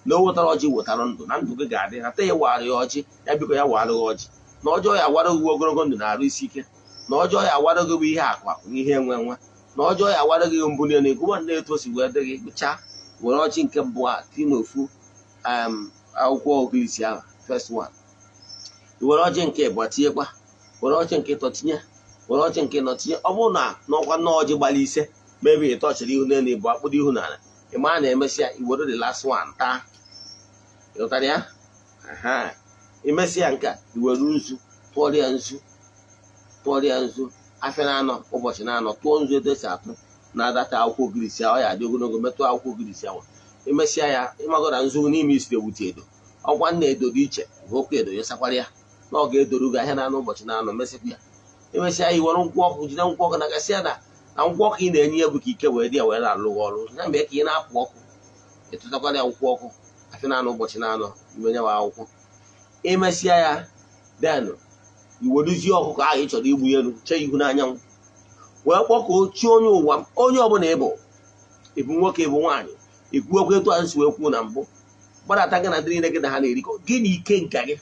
na o wetara ọjị, wetara ndụ, na ndụ gị ga-adị, na taa ya wara ya ọjị, ya biko, ya wara gị ọjị, na ọjọọ ya awara gị ogologo ndụ na arụ isi ike, na ọjọọ ya awara gị bụ ihe akụ akụ na ihe enwe enwe, na ọjọọ ya awara gị mbuli elu. Ekwuba na etu o si wee dị gị gụchaa, were ọjị nke mbụ a tinye n'ofu akwụkwọ ogilisi ahụ, first one. Were ọjị nke ịbụọ tinyekwa, were ọjị nke ịtọ tinye, were ọjị nke ịnọ tinye. Ọ bụrụ na n'ọkwa nnọọ ọjị gbara ise, maybe ịtọ chịrị ihu n'elu, ịbụ akpụdo ihu n'ala, ị maa na emesịa, iwere the last one taa. Ịghọtara ya? Aha. Imesịa nke a, iwere nzu tụọrọ ya, nzu tụọrọ ya, nzu afịa na-anọ, ụbọchị na-anọ, tụọ nzu etu esi atụ na-adata akwụkwọ ogirisi. Ọ ya adị ogologo, metụ akwụkwọ ogirisi ahụ. Imesịa ya, ịmago na nzu n'ime isi ewute edo, ọkwa nna edo dị iche, okwu edo ya sakwara ya na ọ ga-edoru gị ahịa na-anọ, ụbọchị na-anọ. Mesịkwa ya, imesịa ya, iwere nkwụ ọkụ, jide nkwụ ọkụ na gasị ya na nkwụ ọkụ ị na-enye ya bụ ka ike wee dị ya wee na-alụ gị ọrụ ya, mee ka ị na-apụ ọkụ. Ịtụtakwara ya nkwụ ọkụ afịa na-anọ, ụbọchị na-anọ, imenye ya akwụkwọ. Imesịa ya, then iweruzie ọkụkọ ahụ ị chọrọ igbu elu, chee ihu n'anyanwụ, wee kpọkuo chi onye ụwa m. Onye ọbụla ịbụ, ịbụ nwoke, ịbụ nwaanyị, ikwuokwu etu anyị si wee kwuo na mbụ, gbadata gị na ndị niile gị na ha na-erikọ gị na ike nka gị.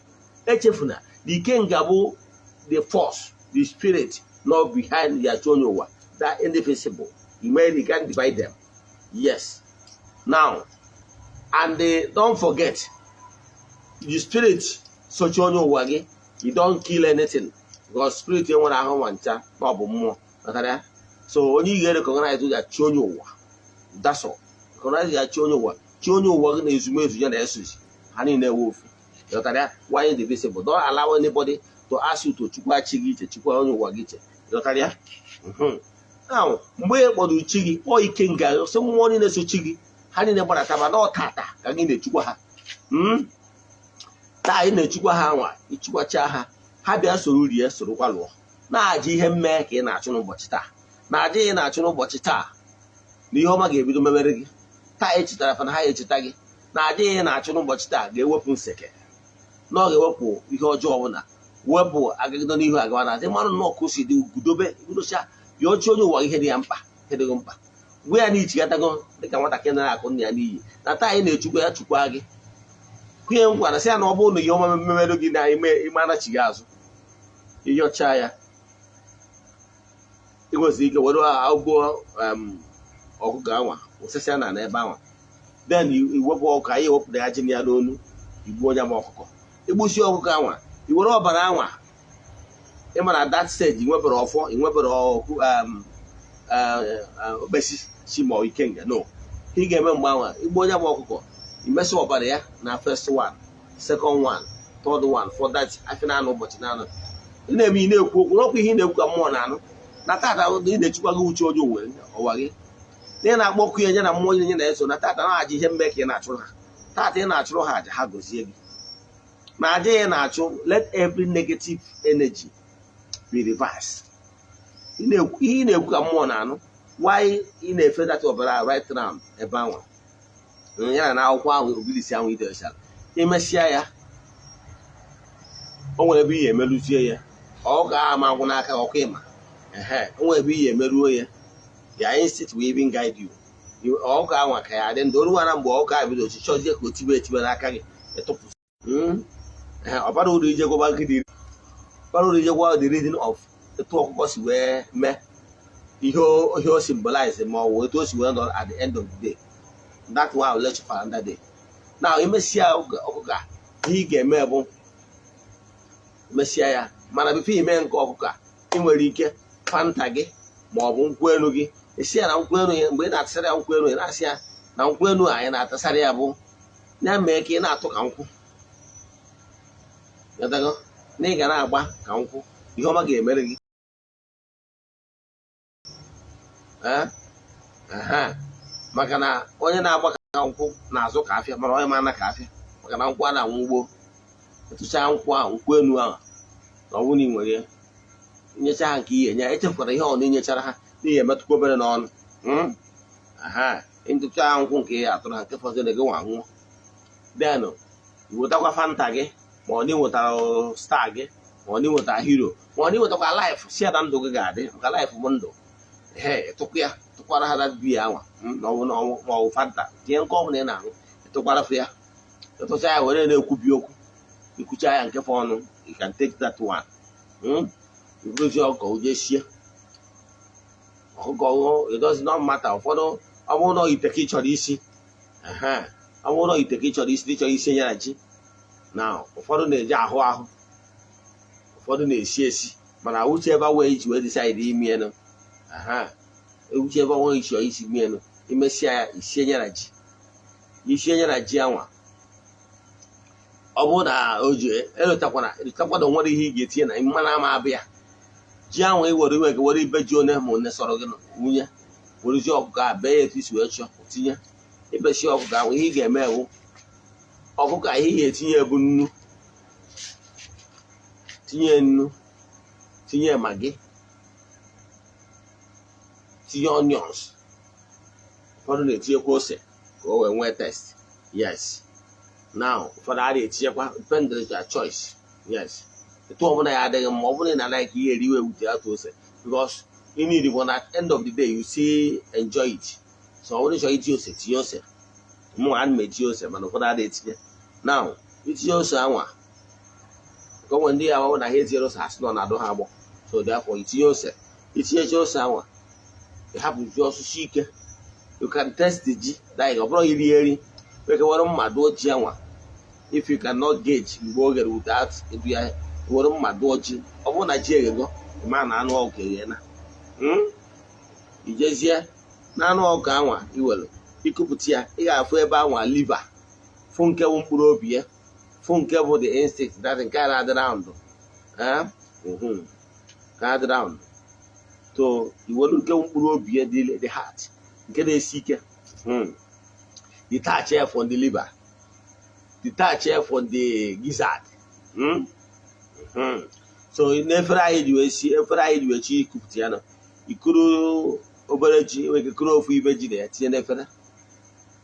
Echefuna na ike nka bụ the force, the spirit not behind ya, chi onye ụwa, that indivisible. You may, you can't divide them. Yes. Now, and don't forget the spirit sochi onye ụwa gị. You don't kill anything, because spirit enwere ahụ ma ncha, na ọ bụ mmụọ. Ghọtara ya? So onye ị ga-recognize ya, chi onye ụwa. That's all. Recognize ya, chi onye ụwa, chi onye ụwa gị na ezumezu ya na-esozi ha niile ewe ofu. Ghọtara ya? Why indivisible. Don't allow anybody to ask you to chukwa chi gị iche, chukwa onye ụwa gị iche. Ghọtara ya? Now, mgbe ị kpọrọ chi gị, kpọọ ike nga, sị mmụọ niile so chi gị, ha niile gbadataba na ọtata ka gị na-echukwa ha. Taa ị na-echukwa ha nwa, ịchukwacha ha, ha bịa soro rie, sorokwa lụọ na-aja ihe mmee ka ị na-achụ n'ụbọchị taa, na-aja ihe na-achụ n'ụbọchị taa, na ihe ọma ga-ebido memere gị taa. Echetara fa na ha echeta gị na aja ihe na-achụ n'ụbọchị taa ga-ewepụ nseke, na ọ ga-ewepụ ihe ọjọọ ọbụla, wepụ agagide n'ihu agawa na adị mmanụ nnọọ ka o si dị. Gudobe gudocha yọọ chi onye ụwa ihe dị ya mkpa, ihe dị gị mkpa, gwa ya na ichigatago dịka nwatakịrị nara akụ nna ya n'iyi, na taa anyị na-echukwa ya, chukwa gị, kwunye nkwa na sị ya na ọ bụrụ na ihe ọma mmemerụ gị na ime ime anachighị azụ. Ịyọcha ya, ị nwesịrị ike were agwọ ọkụkọ anwa wụsịsịa na n'ebe anwa, then iwepụ ọkụkọ anyị ewepụta ya ji ya n'onu, igbu onye ma ọkụkọ, igbusi ọkụkọ anwa, i were ọbara anwa. Ịma na that stage ị nwebere ọfọ, ị nwebere ọkụ okpesi chi ma ikenga no. Ị ga-eme mgbe anwa igbu onye ma ọkụkọ, imesị ọbara ya na first one, second one, third one, for that afọ na-anọ, ụbọchị na-anọ. Ị na-eme, ị na-ekwu okwu n'ọkwa, ihe ị na-ekwu ka mmụọ na-anụ, na tata ị na-echukwa gị uche onye uwe ụwa gị. Na ị na-akpọkụ ya, nye na mmụọ nye na-eso na tata na aja ihe mme ka ị na-achụrụ ha. Tata ị na-achụrụ ha aja, ha gozie gị na aja ị na-achụ. Let every negative energy be reversed. Ihe ị na-ekwu ka mmụọ na-anụ. Why ị na-efe that ọbara right round ebe ahụ ya na akwụkwọ ahụ, ogirisi ahụ idechara, imesịa ya, o nwere ebe ihe emerụzie ya, ọ ga-ama agwụ n'aka ọkụ ịma. Ehe, o nwere ebe ihe emeruo ya, ya instinct will even guide you. Ọkụ ahụ ka ya dị ndụ oruwara mgbe ọkụ ahụ bido chọzie ka o tibe etibe n'aka gị, ịtụpụ. Ọ bara uru ije gwaba gị, bara uru ije gwa the reason of etu ọkụkọ si wee mee ihe o symbolize, ma ọ bụ etu o si wee nọrọ. At the end of the day, that one I will let you for another day. Now, imesịa ọkụkọ a, ihe ị ga-eme bụ mesịa ya, mana before ime nke ọkụkọ a, ị nwere ike Fanta gị ma ọ bụ nkwụ elu gị, esi ya na nkwụ elu ya. Mgbe ị na-atasara ya nkwụ elu, ị na-asị ya na nkwụ elu anyị na-atasara ya bụ ya mee ka ị na-atụ ka nkwụ. Ghọtago? Na ị ga na-agba ka nkwụ, ihe ọma ga-emere gị. Aha. Maka na onye na-agba ka nkwụ na-azụ ka afịa, mara onye ma ka afịa, maka na nkwụ a na-anwụ ugbo. Etụchaa nkwụ ahụ, nkwụ elu ahụ, na ọ bụrụ na ị nwere ya, nyecha ha nke ihe nye, echefukwara ihe ọ na inyechara ha n'ihi emetụkwa obere n'ọnụ. Aha, ntụcha nkwụ nke ya atụrụ ha, nke fọziri gị nwa nwụọ. Then wetakwa Fanta gị, ma ọ na ịnwetara Star gị, ma ọ na ịnwetara Hero, ma ọ na ịnwetakwa Life, si ya na ndụ gị ga-adị, maka life bụ ndụ. Ee, tụkwa ya, tụkwara ha that beer anwa, na ọ bụ na ma ọ bụ Fanta, tinye nke ọ bụla ị na-aṅụ, tụkwara ya. Tụcha ya, were na-ekwubi okwu, ikwucha ya nke fọ ọnụ, you can take that one. Iburuzi ọkụkọ uje sie ọkụkọ. It does not matter. Ụfọdụ, ọ bụrụ na ite ka ị chọrọ isi, ehe, ọ bụrụ na ite ka ị chọrọ isi, ị chọrọ isi ya na ji na ụfọdụ na-eji ahụ ahụ, ụfọdụ na-esi esi, mana whichever way iji wee decide ime enu, aha, whichever way ị chọrọ isi mie enu, imesịa ya, isie ya na ji, isie ya na ji anwa. Ọ bụrụ na o ji elotakwana, elotakwana na o nwere ihe ị ga-etinye na mmanụ ama abịa ji ahụ. I were iwe gị, were ibe ji one ma one sọrọ gị nwunye, werezie ọkụkọ a bee ya etu isi wee chọọ, tinye ibesi ọkụkọ ahụ. Ihe ị ga-eme ewu ọkụkọ a, ihe ị ga-etinye bụ nnu, tinye nnu, tinye Maggi, tinye onions. Ụfọdụ na-etinyekwa ose ka o wee nwee taste. Yes, now ụfọdụ a na-etinyekwa, depend on your choice. Yes, etu ọbụla ya adịghị mma, ọ bụrụ na like ihe eriwe wute atụ ose, because you need one. At end of the day, you see, enjoy it. So ọ bụrụ ịchọrọ itinye ose, tinye ose. Mụ ana m etinye ose, mana ụfọdụ adịghị etinye. Now, itinye ose anwa, nke onwe ndị ya ahụ na ha etinyere ose, asị nọ na-adụ ha agbọ. So therefore, itinye ose, itinyecha ose anwa, ịhapụ ji ọsụsụ ike. You can test the ji, like ọ bụrụ iri eri, weke were mma dụọ ji anwa. If you cannot gauge mgbe o ghere without edu ya, were mma dụọ ji. Ọ bụrụ na ji eghego, ma na anụ ọkụkọ eghena, ijezie na anụ ọkụkọ anwa iwere ikupụta ya, ị ga-afụ ebe anwa liver, fụ nke bụ mkpụrụ obi ya, fụ nke bụ the instinct, that nke a na-adị round, ka adị round. So iwere nke bụ mkpụrụ obi ya dị the heart, nke na-esi ike, detach ya from the liver, detach ya from the gizzard. So n'efere anyị ji wee si, efere anyị ji wee chi ikupụta ya nọ, ikuru obere ji, nwere ike kuru ofu ibe ji na ya, tinye n'efere,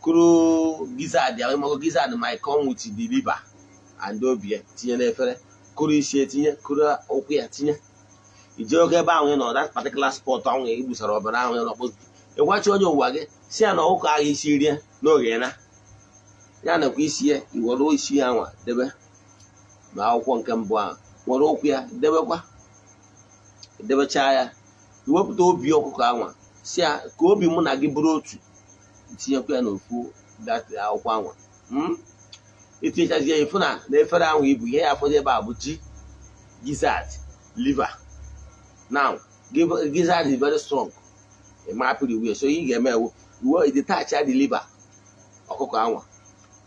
kuru gizzard ya, maka gizzard might come with the liver and obi ya, tinye n'efere, kuru isi etinye, kuru ụkwụ ya tinye. Ije oge ebe ahụ ị nọ, that particular spot ahụ ị gbusara ọbara ahụ nọ, ịgwachi onye ụwa gị, si ya na ọkụkọ ahụ isi rie n'oge na ya nakwa isi ya, iwere isi ya nwa debe na akwụkwọ nke mbụ ahụ, were ụkwụ ya debekwa, debechaa ya, iwepụta obi ọkụkọ anwa, si ya ka obi mụ na gị bụrụ otu, tinyekwa ya n'ofu akwụkwọ anwa. Itinyechazie ya, ịfụ na efere ahụ ibu ihe ya afọdụ ebe a bụ ji, gizzard, liver. Now, gizzard is very strong, ịma apịrị iwe. So ihe ị ga-eme ewu iwe detach ya the liver ọkụkọ anwa,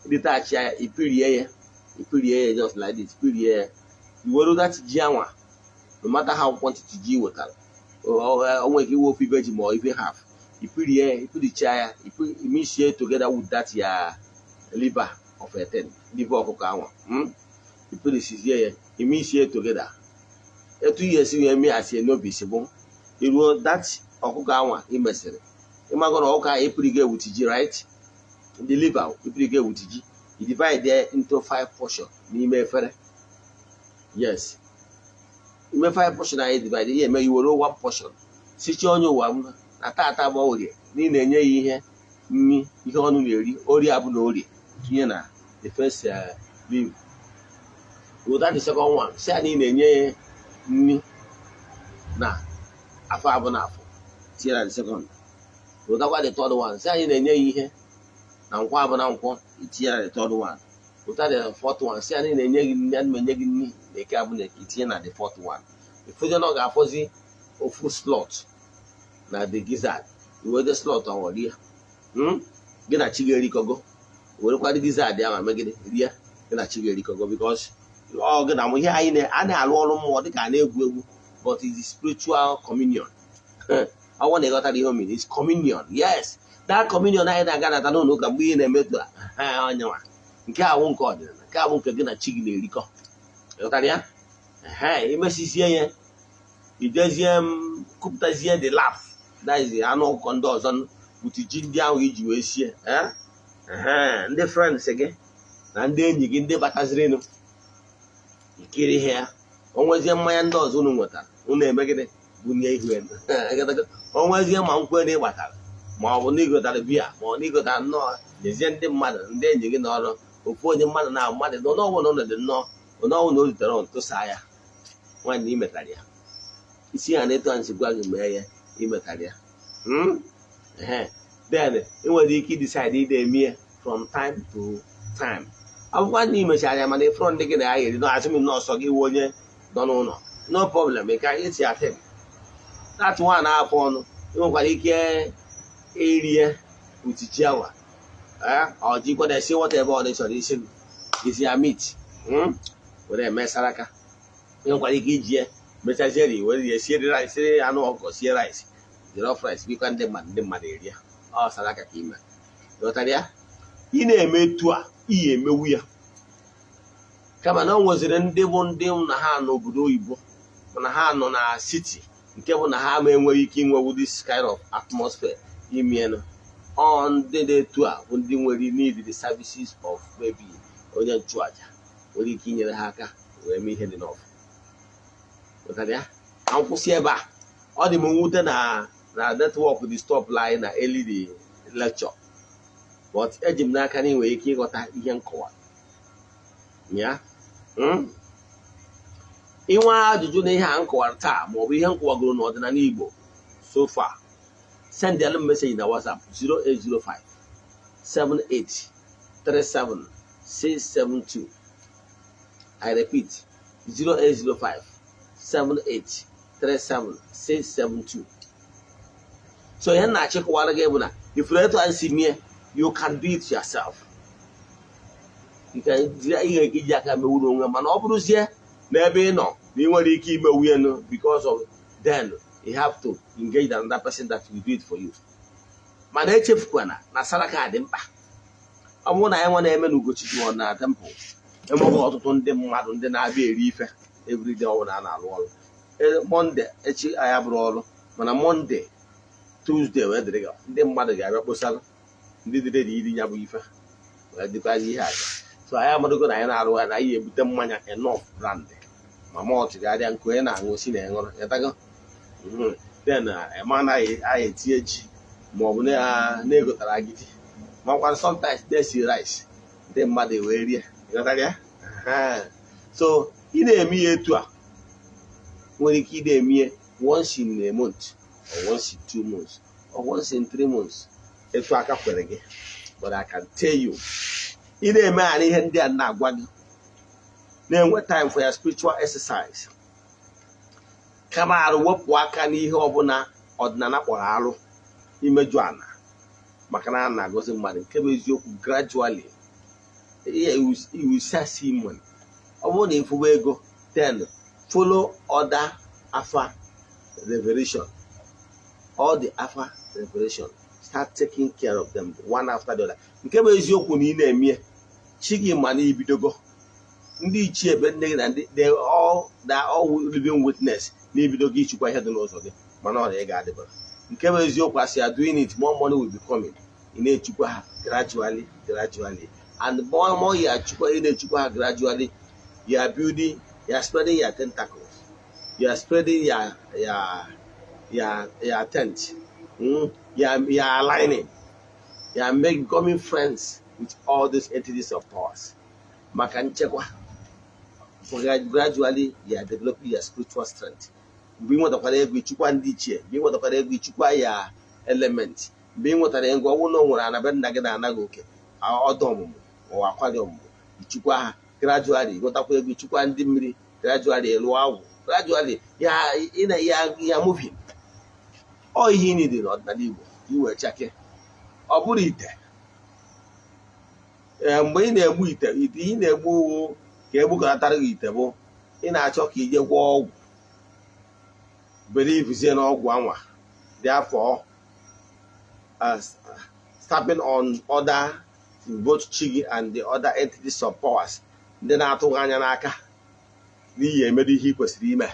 detach ya, ipirie ya, ipirie ya just like this, pirie ya, iwere that ji anwa. No matter how quantity ji wetara, o nwere ike iwe ofu ibe ji ma ọ ibe half, Ipirie ya, ipiricha ya, imixie together with that ya liver of a thing, liver ọkụkọ ahụ. Ipirisizie ya, imixie together. Etu ihe esi wee mee as a novice bụ iruo that ọkụkọ anwa imesịrị, ịmago na ọkụkọ ahụ epirigo with ji, right? The liver epirigo with ji, you divide it into five portion n'ime efere. Yes, ime five portion anyị divide ihe eme, iwere one portion sichaa onye ụwa m na tata bụ Orie na ị na-enye ya ihe nri, ihe ọnụ na-eri. Orie abụ na Orie, tinye na the first leaf. Without the second one, si ya na ị na-enye ya nri na afọ abụ na afọ, tinye na the second. Wetakwa the third one, si anyị na-enye ya ihe na nkwọ abụ na nkwọ, itinye na the third one. Weta the fourth one, si anyị na-enye gị nri, ana m enye gị nri na Eke abụ na Eke, itinye na the fourth one. Ifuzie na ọ ga-afọzi ofu slot na the gizzard, iwede slot ọnwụ rie. Gị na chi ga-erikọgo. Werekwa the gizzard ya ma megide rie, gị na chi ga-erikọgo, because ọ gị na mụ ihe anyị a na-alụ ọrụ mmụọ dịka a na-egwu egwu, but it is spiritual communion. Ọ bụrụ na ịghọtara ihe o mere, is communion. Yes, that communion anyị na-aga nata n'ụlọ ụka mgbe ihe na-emetụ onyenwa nke awụ nke ọdịnala, nke awụ nke gị na chi gị na-erikọ. Ịghọtara ya? Ehe, imesizie ya, ijezie m kụpụtazie the lap, that is anụ ọkụkọ ndị ọzọ with ji ndị ahụ iji wee sie. Ehe, ndị friends gị na ndị enyi gị ndị batazirinụ ikiri ihe ya. O nwezie mmanya ndị ọzọ unu nwetara, unu emegide bunye ihu elu. O nwezie ma nkwere ị gbatara, ma ọ bụ na igotara biya, ma ọ na igotara nnọọ, nyezie ndị mmadụ, ndị enyi gị n'ọrụ, ofu onye, mmadụ na mmadụ n'ọnwụ na ụlọ dị nnọọ onye na o rutere ntụsa ya. Nwanne, imetara ya isi ya na etu anyị si gwa gị mee ya, imetara ya. Ehe, then ị nwere ike idecide ide eme ya from time to time. Ọ bụkwa na imechara ya, mana ịfụrụ ndị gị na ya eri asị m nọọsọ gị wụ onye nọ n'ụlọ, no problem, ị ka eti atem that one afọ ọnụ. Ị nwekwara ike irie with ji awa ọ jikwa na esi whatever ọ dị chọrọ isi isi ya meat were eme saraka. Ị nwekwara ike iji ya mechazie ri were ya sie rice, sie anụ ọkụkọ, sie rice, jollof rice, bikwa ndị mmadụ, ndị mmadụ erie. Ọ saraka ka ime. Ghọtara ya? Ị na-eme etu a, iyi emewu ya, kama na o nweziri ndị bụ ndị na ha n'obodo oyibo, mana ha nọ na city, nke bụ na ha ma enweghị ike inwewu this kind of atmosphere imienụ. Ọ ndị dị etu a bụ ndị nwere need the services of maybe onye nchụaja nwere ike inyere ha aka wee mee ihe dị n'ọfụ. Ghọtara ya? Ka m kwụsị ebe a. Ọ dị m mwute na network dị stop anyị na early the lecture, but eji m n'aka na ị nwere ike ịghọta ihe nkọwa ya. Inwe ajụjụ na ihe a m kọwara taa, maọbụ ihe m kọwagoro n'ọdịnala Igbo so far, send them message na WhatsApp 0805 78 37 672. I repeat, 0805 78 37 672. So ihe m na-achịkọwara gị bụ na ifuru etu anyị si mie, you can do it yourself. You can, ị nwere ike iji aka mewuru onwe, mana ọ bụrụzie n'ebe ị nọ na ị nwere ike imewu enu because of, then you have to engage another person that will do it for you. Mana echefukwana na saraka dị mkpa. Ọ bụrụ na anyị nwa na-eme na Ugochukwu na temple, enweghị ọtụtụ ndị mmadụ ndị na-abịa eri ife everyday ọbụla a na-arụ ọrụ. Monday echi anyị abụrụ ọrụ, mana Monday, Tuesday wee dịrị gị, ndị mmadụ ga-abịa kposara ndị dị ready iri ya bụ ife wee dịkwazi ihe aja. So anyị amadogo na anyị na-arụ ya na anyị ebute mmanya enough, brand ma malt ga-adịa nke onye na-aṅụ si na ịṅụrụ yatago. Then ema anaghị anyị etinye ji ma ọ bụ na-egotara agidi, makwa sometimes na-esi rice, ndị mmadụ wee rie. Ịghọtara ya? So ị na-eme ya etu a, nwere ike ị na-eme ya once in a month or once in 2 months or once in 3 months, etu aka kwere gị. But I can tell you, ị na-emeghara ihe ndị a na-agwa gị, na-enwe time for your spiritual exercise, kama arụ wepụ aka n'ihe ọbụla ọdịnala kpọrọ arụ, imeju ana, maka na a na-agọzi mmadụ. Nke bụ eziokwu, gradually you will start seeing money. Ọ bụrụ na ịfụba ego, then follow other afa revelation. All the afa revelation, start taking care of them one after the other. Nke bụ eziokwu na ị na-eme, chi gị ma na ibidogo. Ndị ichie ebe nne gị na ndị, they are all living witness na ibidogo ịchịkwa ihe dị n'ụzọ gị, mana ọ na ị ga-adịbara. Nke bụ eziokwu, as you are doing it, more money will be coming. Ị na-echukwa ha gradually, gradually, and more and more you are chukwa, ị na-echukwa ha gradually, you are building, you are spreading your tentacles, you are spreading your tent, You are aligning, you are becoming friends with all these entities of powers maka nchekwa. Gradually you are developing your spiritual strength. Mgbe ị nwetakwara ego, ịchịkwa ndị ichie. Mgbe ị nwetakwara ego, ịchịkwa ya element. Mgbe ị nwetara ego, ọ bụrụ na o nwere anabe nna gị na-anaghị oke ọdụ ọmụmụ ma akwari ọmụmụ, ịchịkwa ha gradually. Nwetakwa ego, ịchịkwa ndị mmiri gradually, lụọ agwụ gradually. Ya ị na ya ya moving. Ọ ihe ị nidiri n'ọdịnala Igbo iwe chake. Ọ bụrụ ite, ee, mgbe ị na-egbu ite, ite ị na-egbu ka egbukọtara gị ite bụ ị na-achọ ka ije gwọọ ọgwụ, believezie n'ọgwụ anwa, therefore stepping on other both chi gị and the other entities of powers ndị na-atụghị anya n'aka n'ihi emedo ihe ị kwesịrị ime.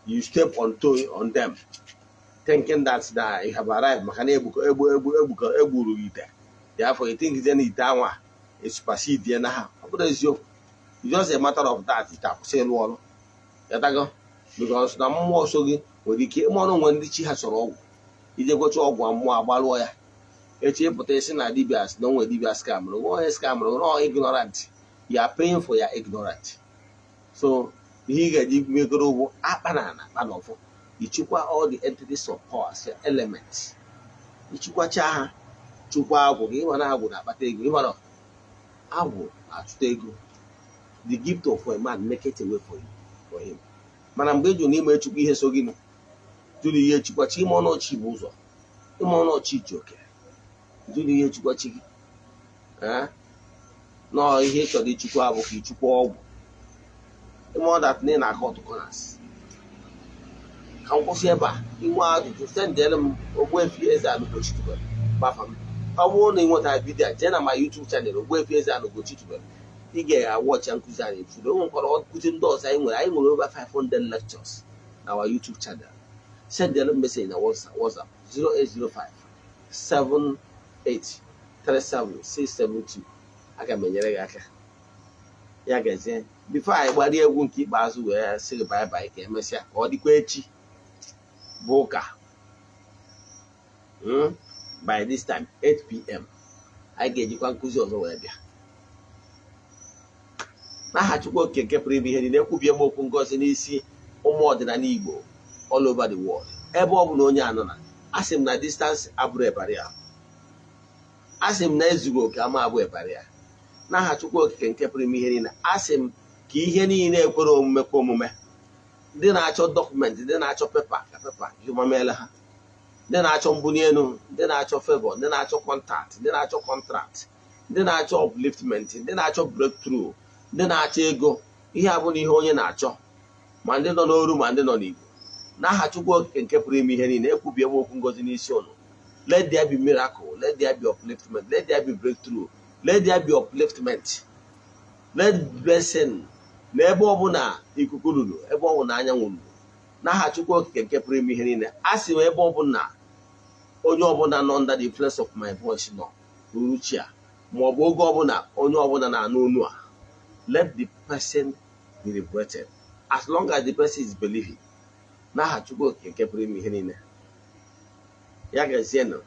You step on toe on them, thinking that you have arrived, maka na egbu egbu egbu egbu egburu gị ite. Therefore you think na ite anwa esupersede na ha. Ọ bụrụ eziokwu, it's just a matter of that ite akwụsị ịlụ ọrụ yatago, because na mmụọ so gị nwere ike ịma ọrụ. Nwere ndị chi ha chọrọ ọgwụ, ije gwocha ọgwụ, mmụọ agbalụọ ya. Echi ịpụta isi na dibia na onwe dibia scamụrụ nwe onye scamụrụ no ignorant. You are paying for your ignorant. So ihe ị ga-eji megoro ụgwọ akpa na ana akpa na ọfọ, ichukwa all the entities of powers, your elements, ichukwacha ha, chukwa agwụ gị. Ịma na agwụ na-akpata ego, ịma na agwụ na-achụta ego. The gift of a man make it a way for you, for him. Mana mgbe ị jụrụ n'ime chukwu ihe so gị jụrụ ihe chukwachi ime ọnọchi bụ ụzọ ime ọnọchi ji oke jụrụ ihe chukwachi gị nọọ ihe ị chọrọ ichukwa bụ ka ichukwa ọgwụ ime ọ that na ị na-akọ ọtụ corners. Ka m kwụsị ebe a. Inwe ajụjụ, sendịrị m. Ogbuefi Eze-Ana Ugochi tubelu gbafa m. Ọ bụrụ na ị nwetara video a, jee na ma YouTube channel, Ogbuefi Eze-Ana Ugochi tubelu, ị ga-awatcha nkụzi anyị furu. O nwekwara nkụzi ndị ọzọ anyị nwere. Anyị nwere over 500 lectures na our YouTube channel. Sendịrị m message na WhatsApp 0805 78 37672. Aga m enyere gị aka. Ya gazie. Before anyị gbarie egwu nke ikpeazụ wee sị gị bye bye, ka emesịa, ka ọ dịkwa echi bụ ụka, by this time 8 p.m., anyị ga-ejikwa nkụzi ọzọ wee bịa. N'aha Chukwu Okike nke pụrụ ime ihe niile, ekwubie m okwu ngọzi n'isi ụmụ ọdịnala Igbo all over the world, ebe ọ bụla onye anọ na. Asị m na distance abụrụ barrier. Asị m na ezughị oke ama abụ barrier. N'aha Chukwu Okike nke pụrụ ime ihe niile, asị m ka ihe niile ekwere omume kwa omume. Ndị na-achọ document, ndị na-achọ paper, ka paper jụmameela ha. Ndị na-achọ mbuli elu, ndị na-achọ favor, ndị na-achọ contact, ndị na-achọ contract, ndị na-achọ upliftment, ndị na-achọ breakthrough, ndị na-achọ ego, ihe a bụ na ihe onye na-achọ, ma ndị nọ n'oru ma ndị nọ n'Igbo, n'aha Chukwu Okike nke pụrụ ime ihe niile, ekwubie m okwu ngozi n'isi ụnụ. Let there be miracle, let there be upliftment, let there be breakthrough, let there be upliftment, let blessing na ebe ọbụla ikuku ruru, ebe ọbụla anyanwụ ruru. N'aha Chukwu Okike nke pụrụ ime ihe niile, a sị m ebe ọbụla onye ọbụla nọ under the influence of my voice nọ n'uruchi a, ma ọ bụ oge ọbụla onye ọbụla na-anụ onu a, let the person be liberated, as long as the person is believing. N'aha Chukwu Okike nke pụrụ ime ihe niile, ya gazienụ.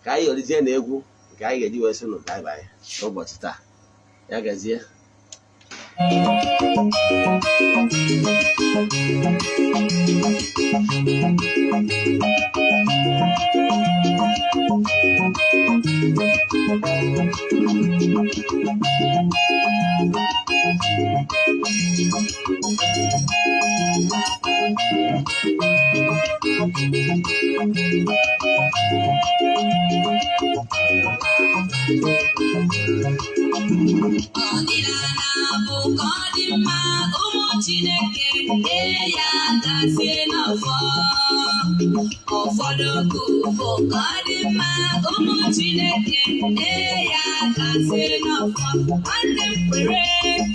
Ka anyị yọrizie na egwu nke anyị ga-eji wee sị nụ bye bye n'ụbọchị taa. Ya gazie. Ọdịnala bụ ka ọ dị mma, ụmụ Chineke. Ee ya gazie n'ọfọ. Ụfọdụ okwu bụ ka ọ dị mma, ụmụ Chineke. Ee ya gazie n'ọfọ. Nwanne m, kwere,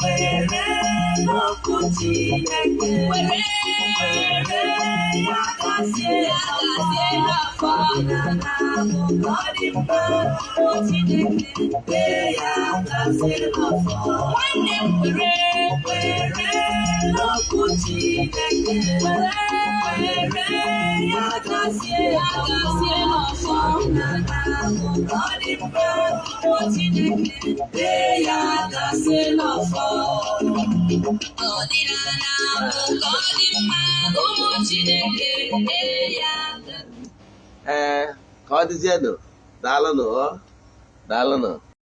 kwere n'okwu Chineke. Kwere, kwere, ya gazie, ya gazie n'ọfọ. Ọdịnala bụ ka ọ dị mma, ụmụ Chineke. Ee ya gazie n'ọfọ. Nwanne m, kwere, kwere n'okwu Chineke. Kwere, kwere, ya gazie, ya gazie n'ọfọ. Ọdịnala bụ ka ọ dị mma, ụmụ Chineke. Ee ya gazie n'ọfọ. Ọdịnala bụ ka ọ dị mma, ụmụ Chineke. Ee ya. Ee, ka ọ dịzienụ. Daalụnụ o, daalụnụ.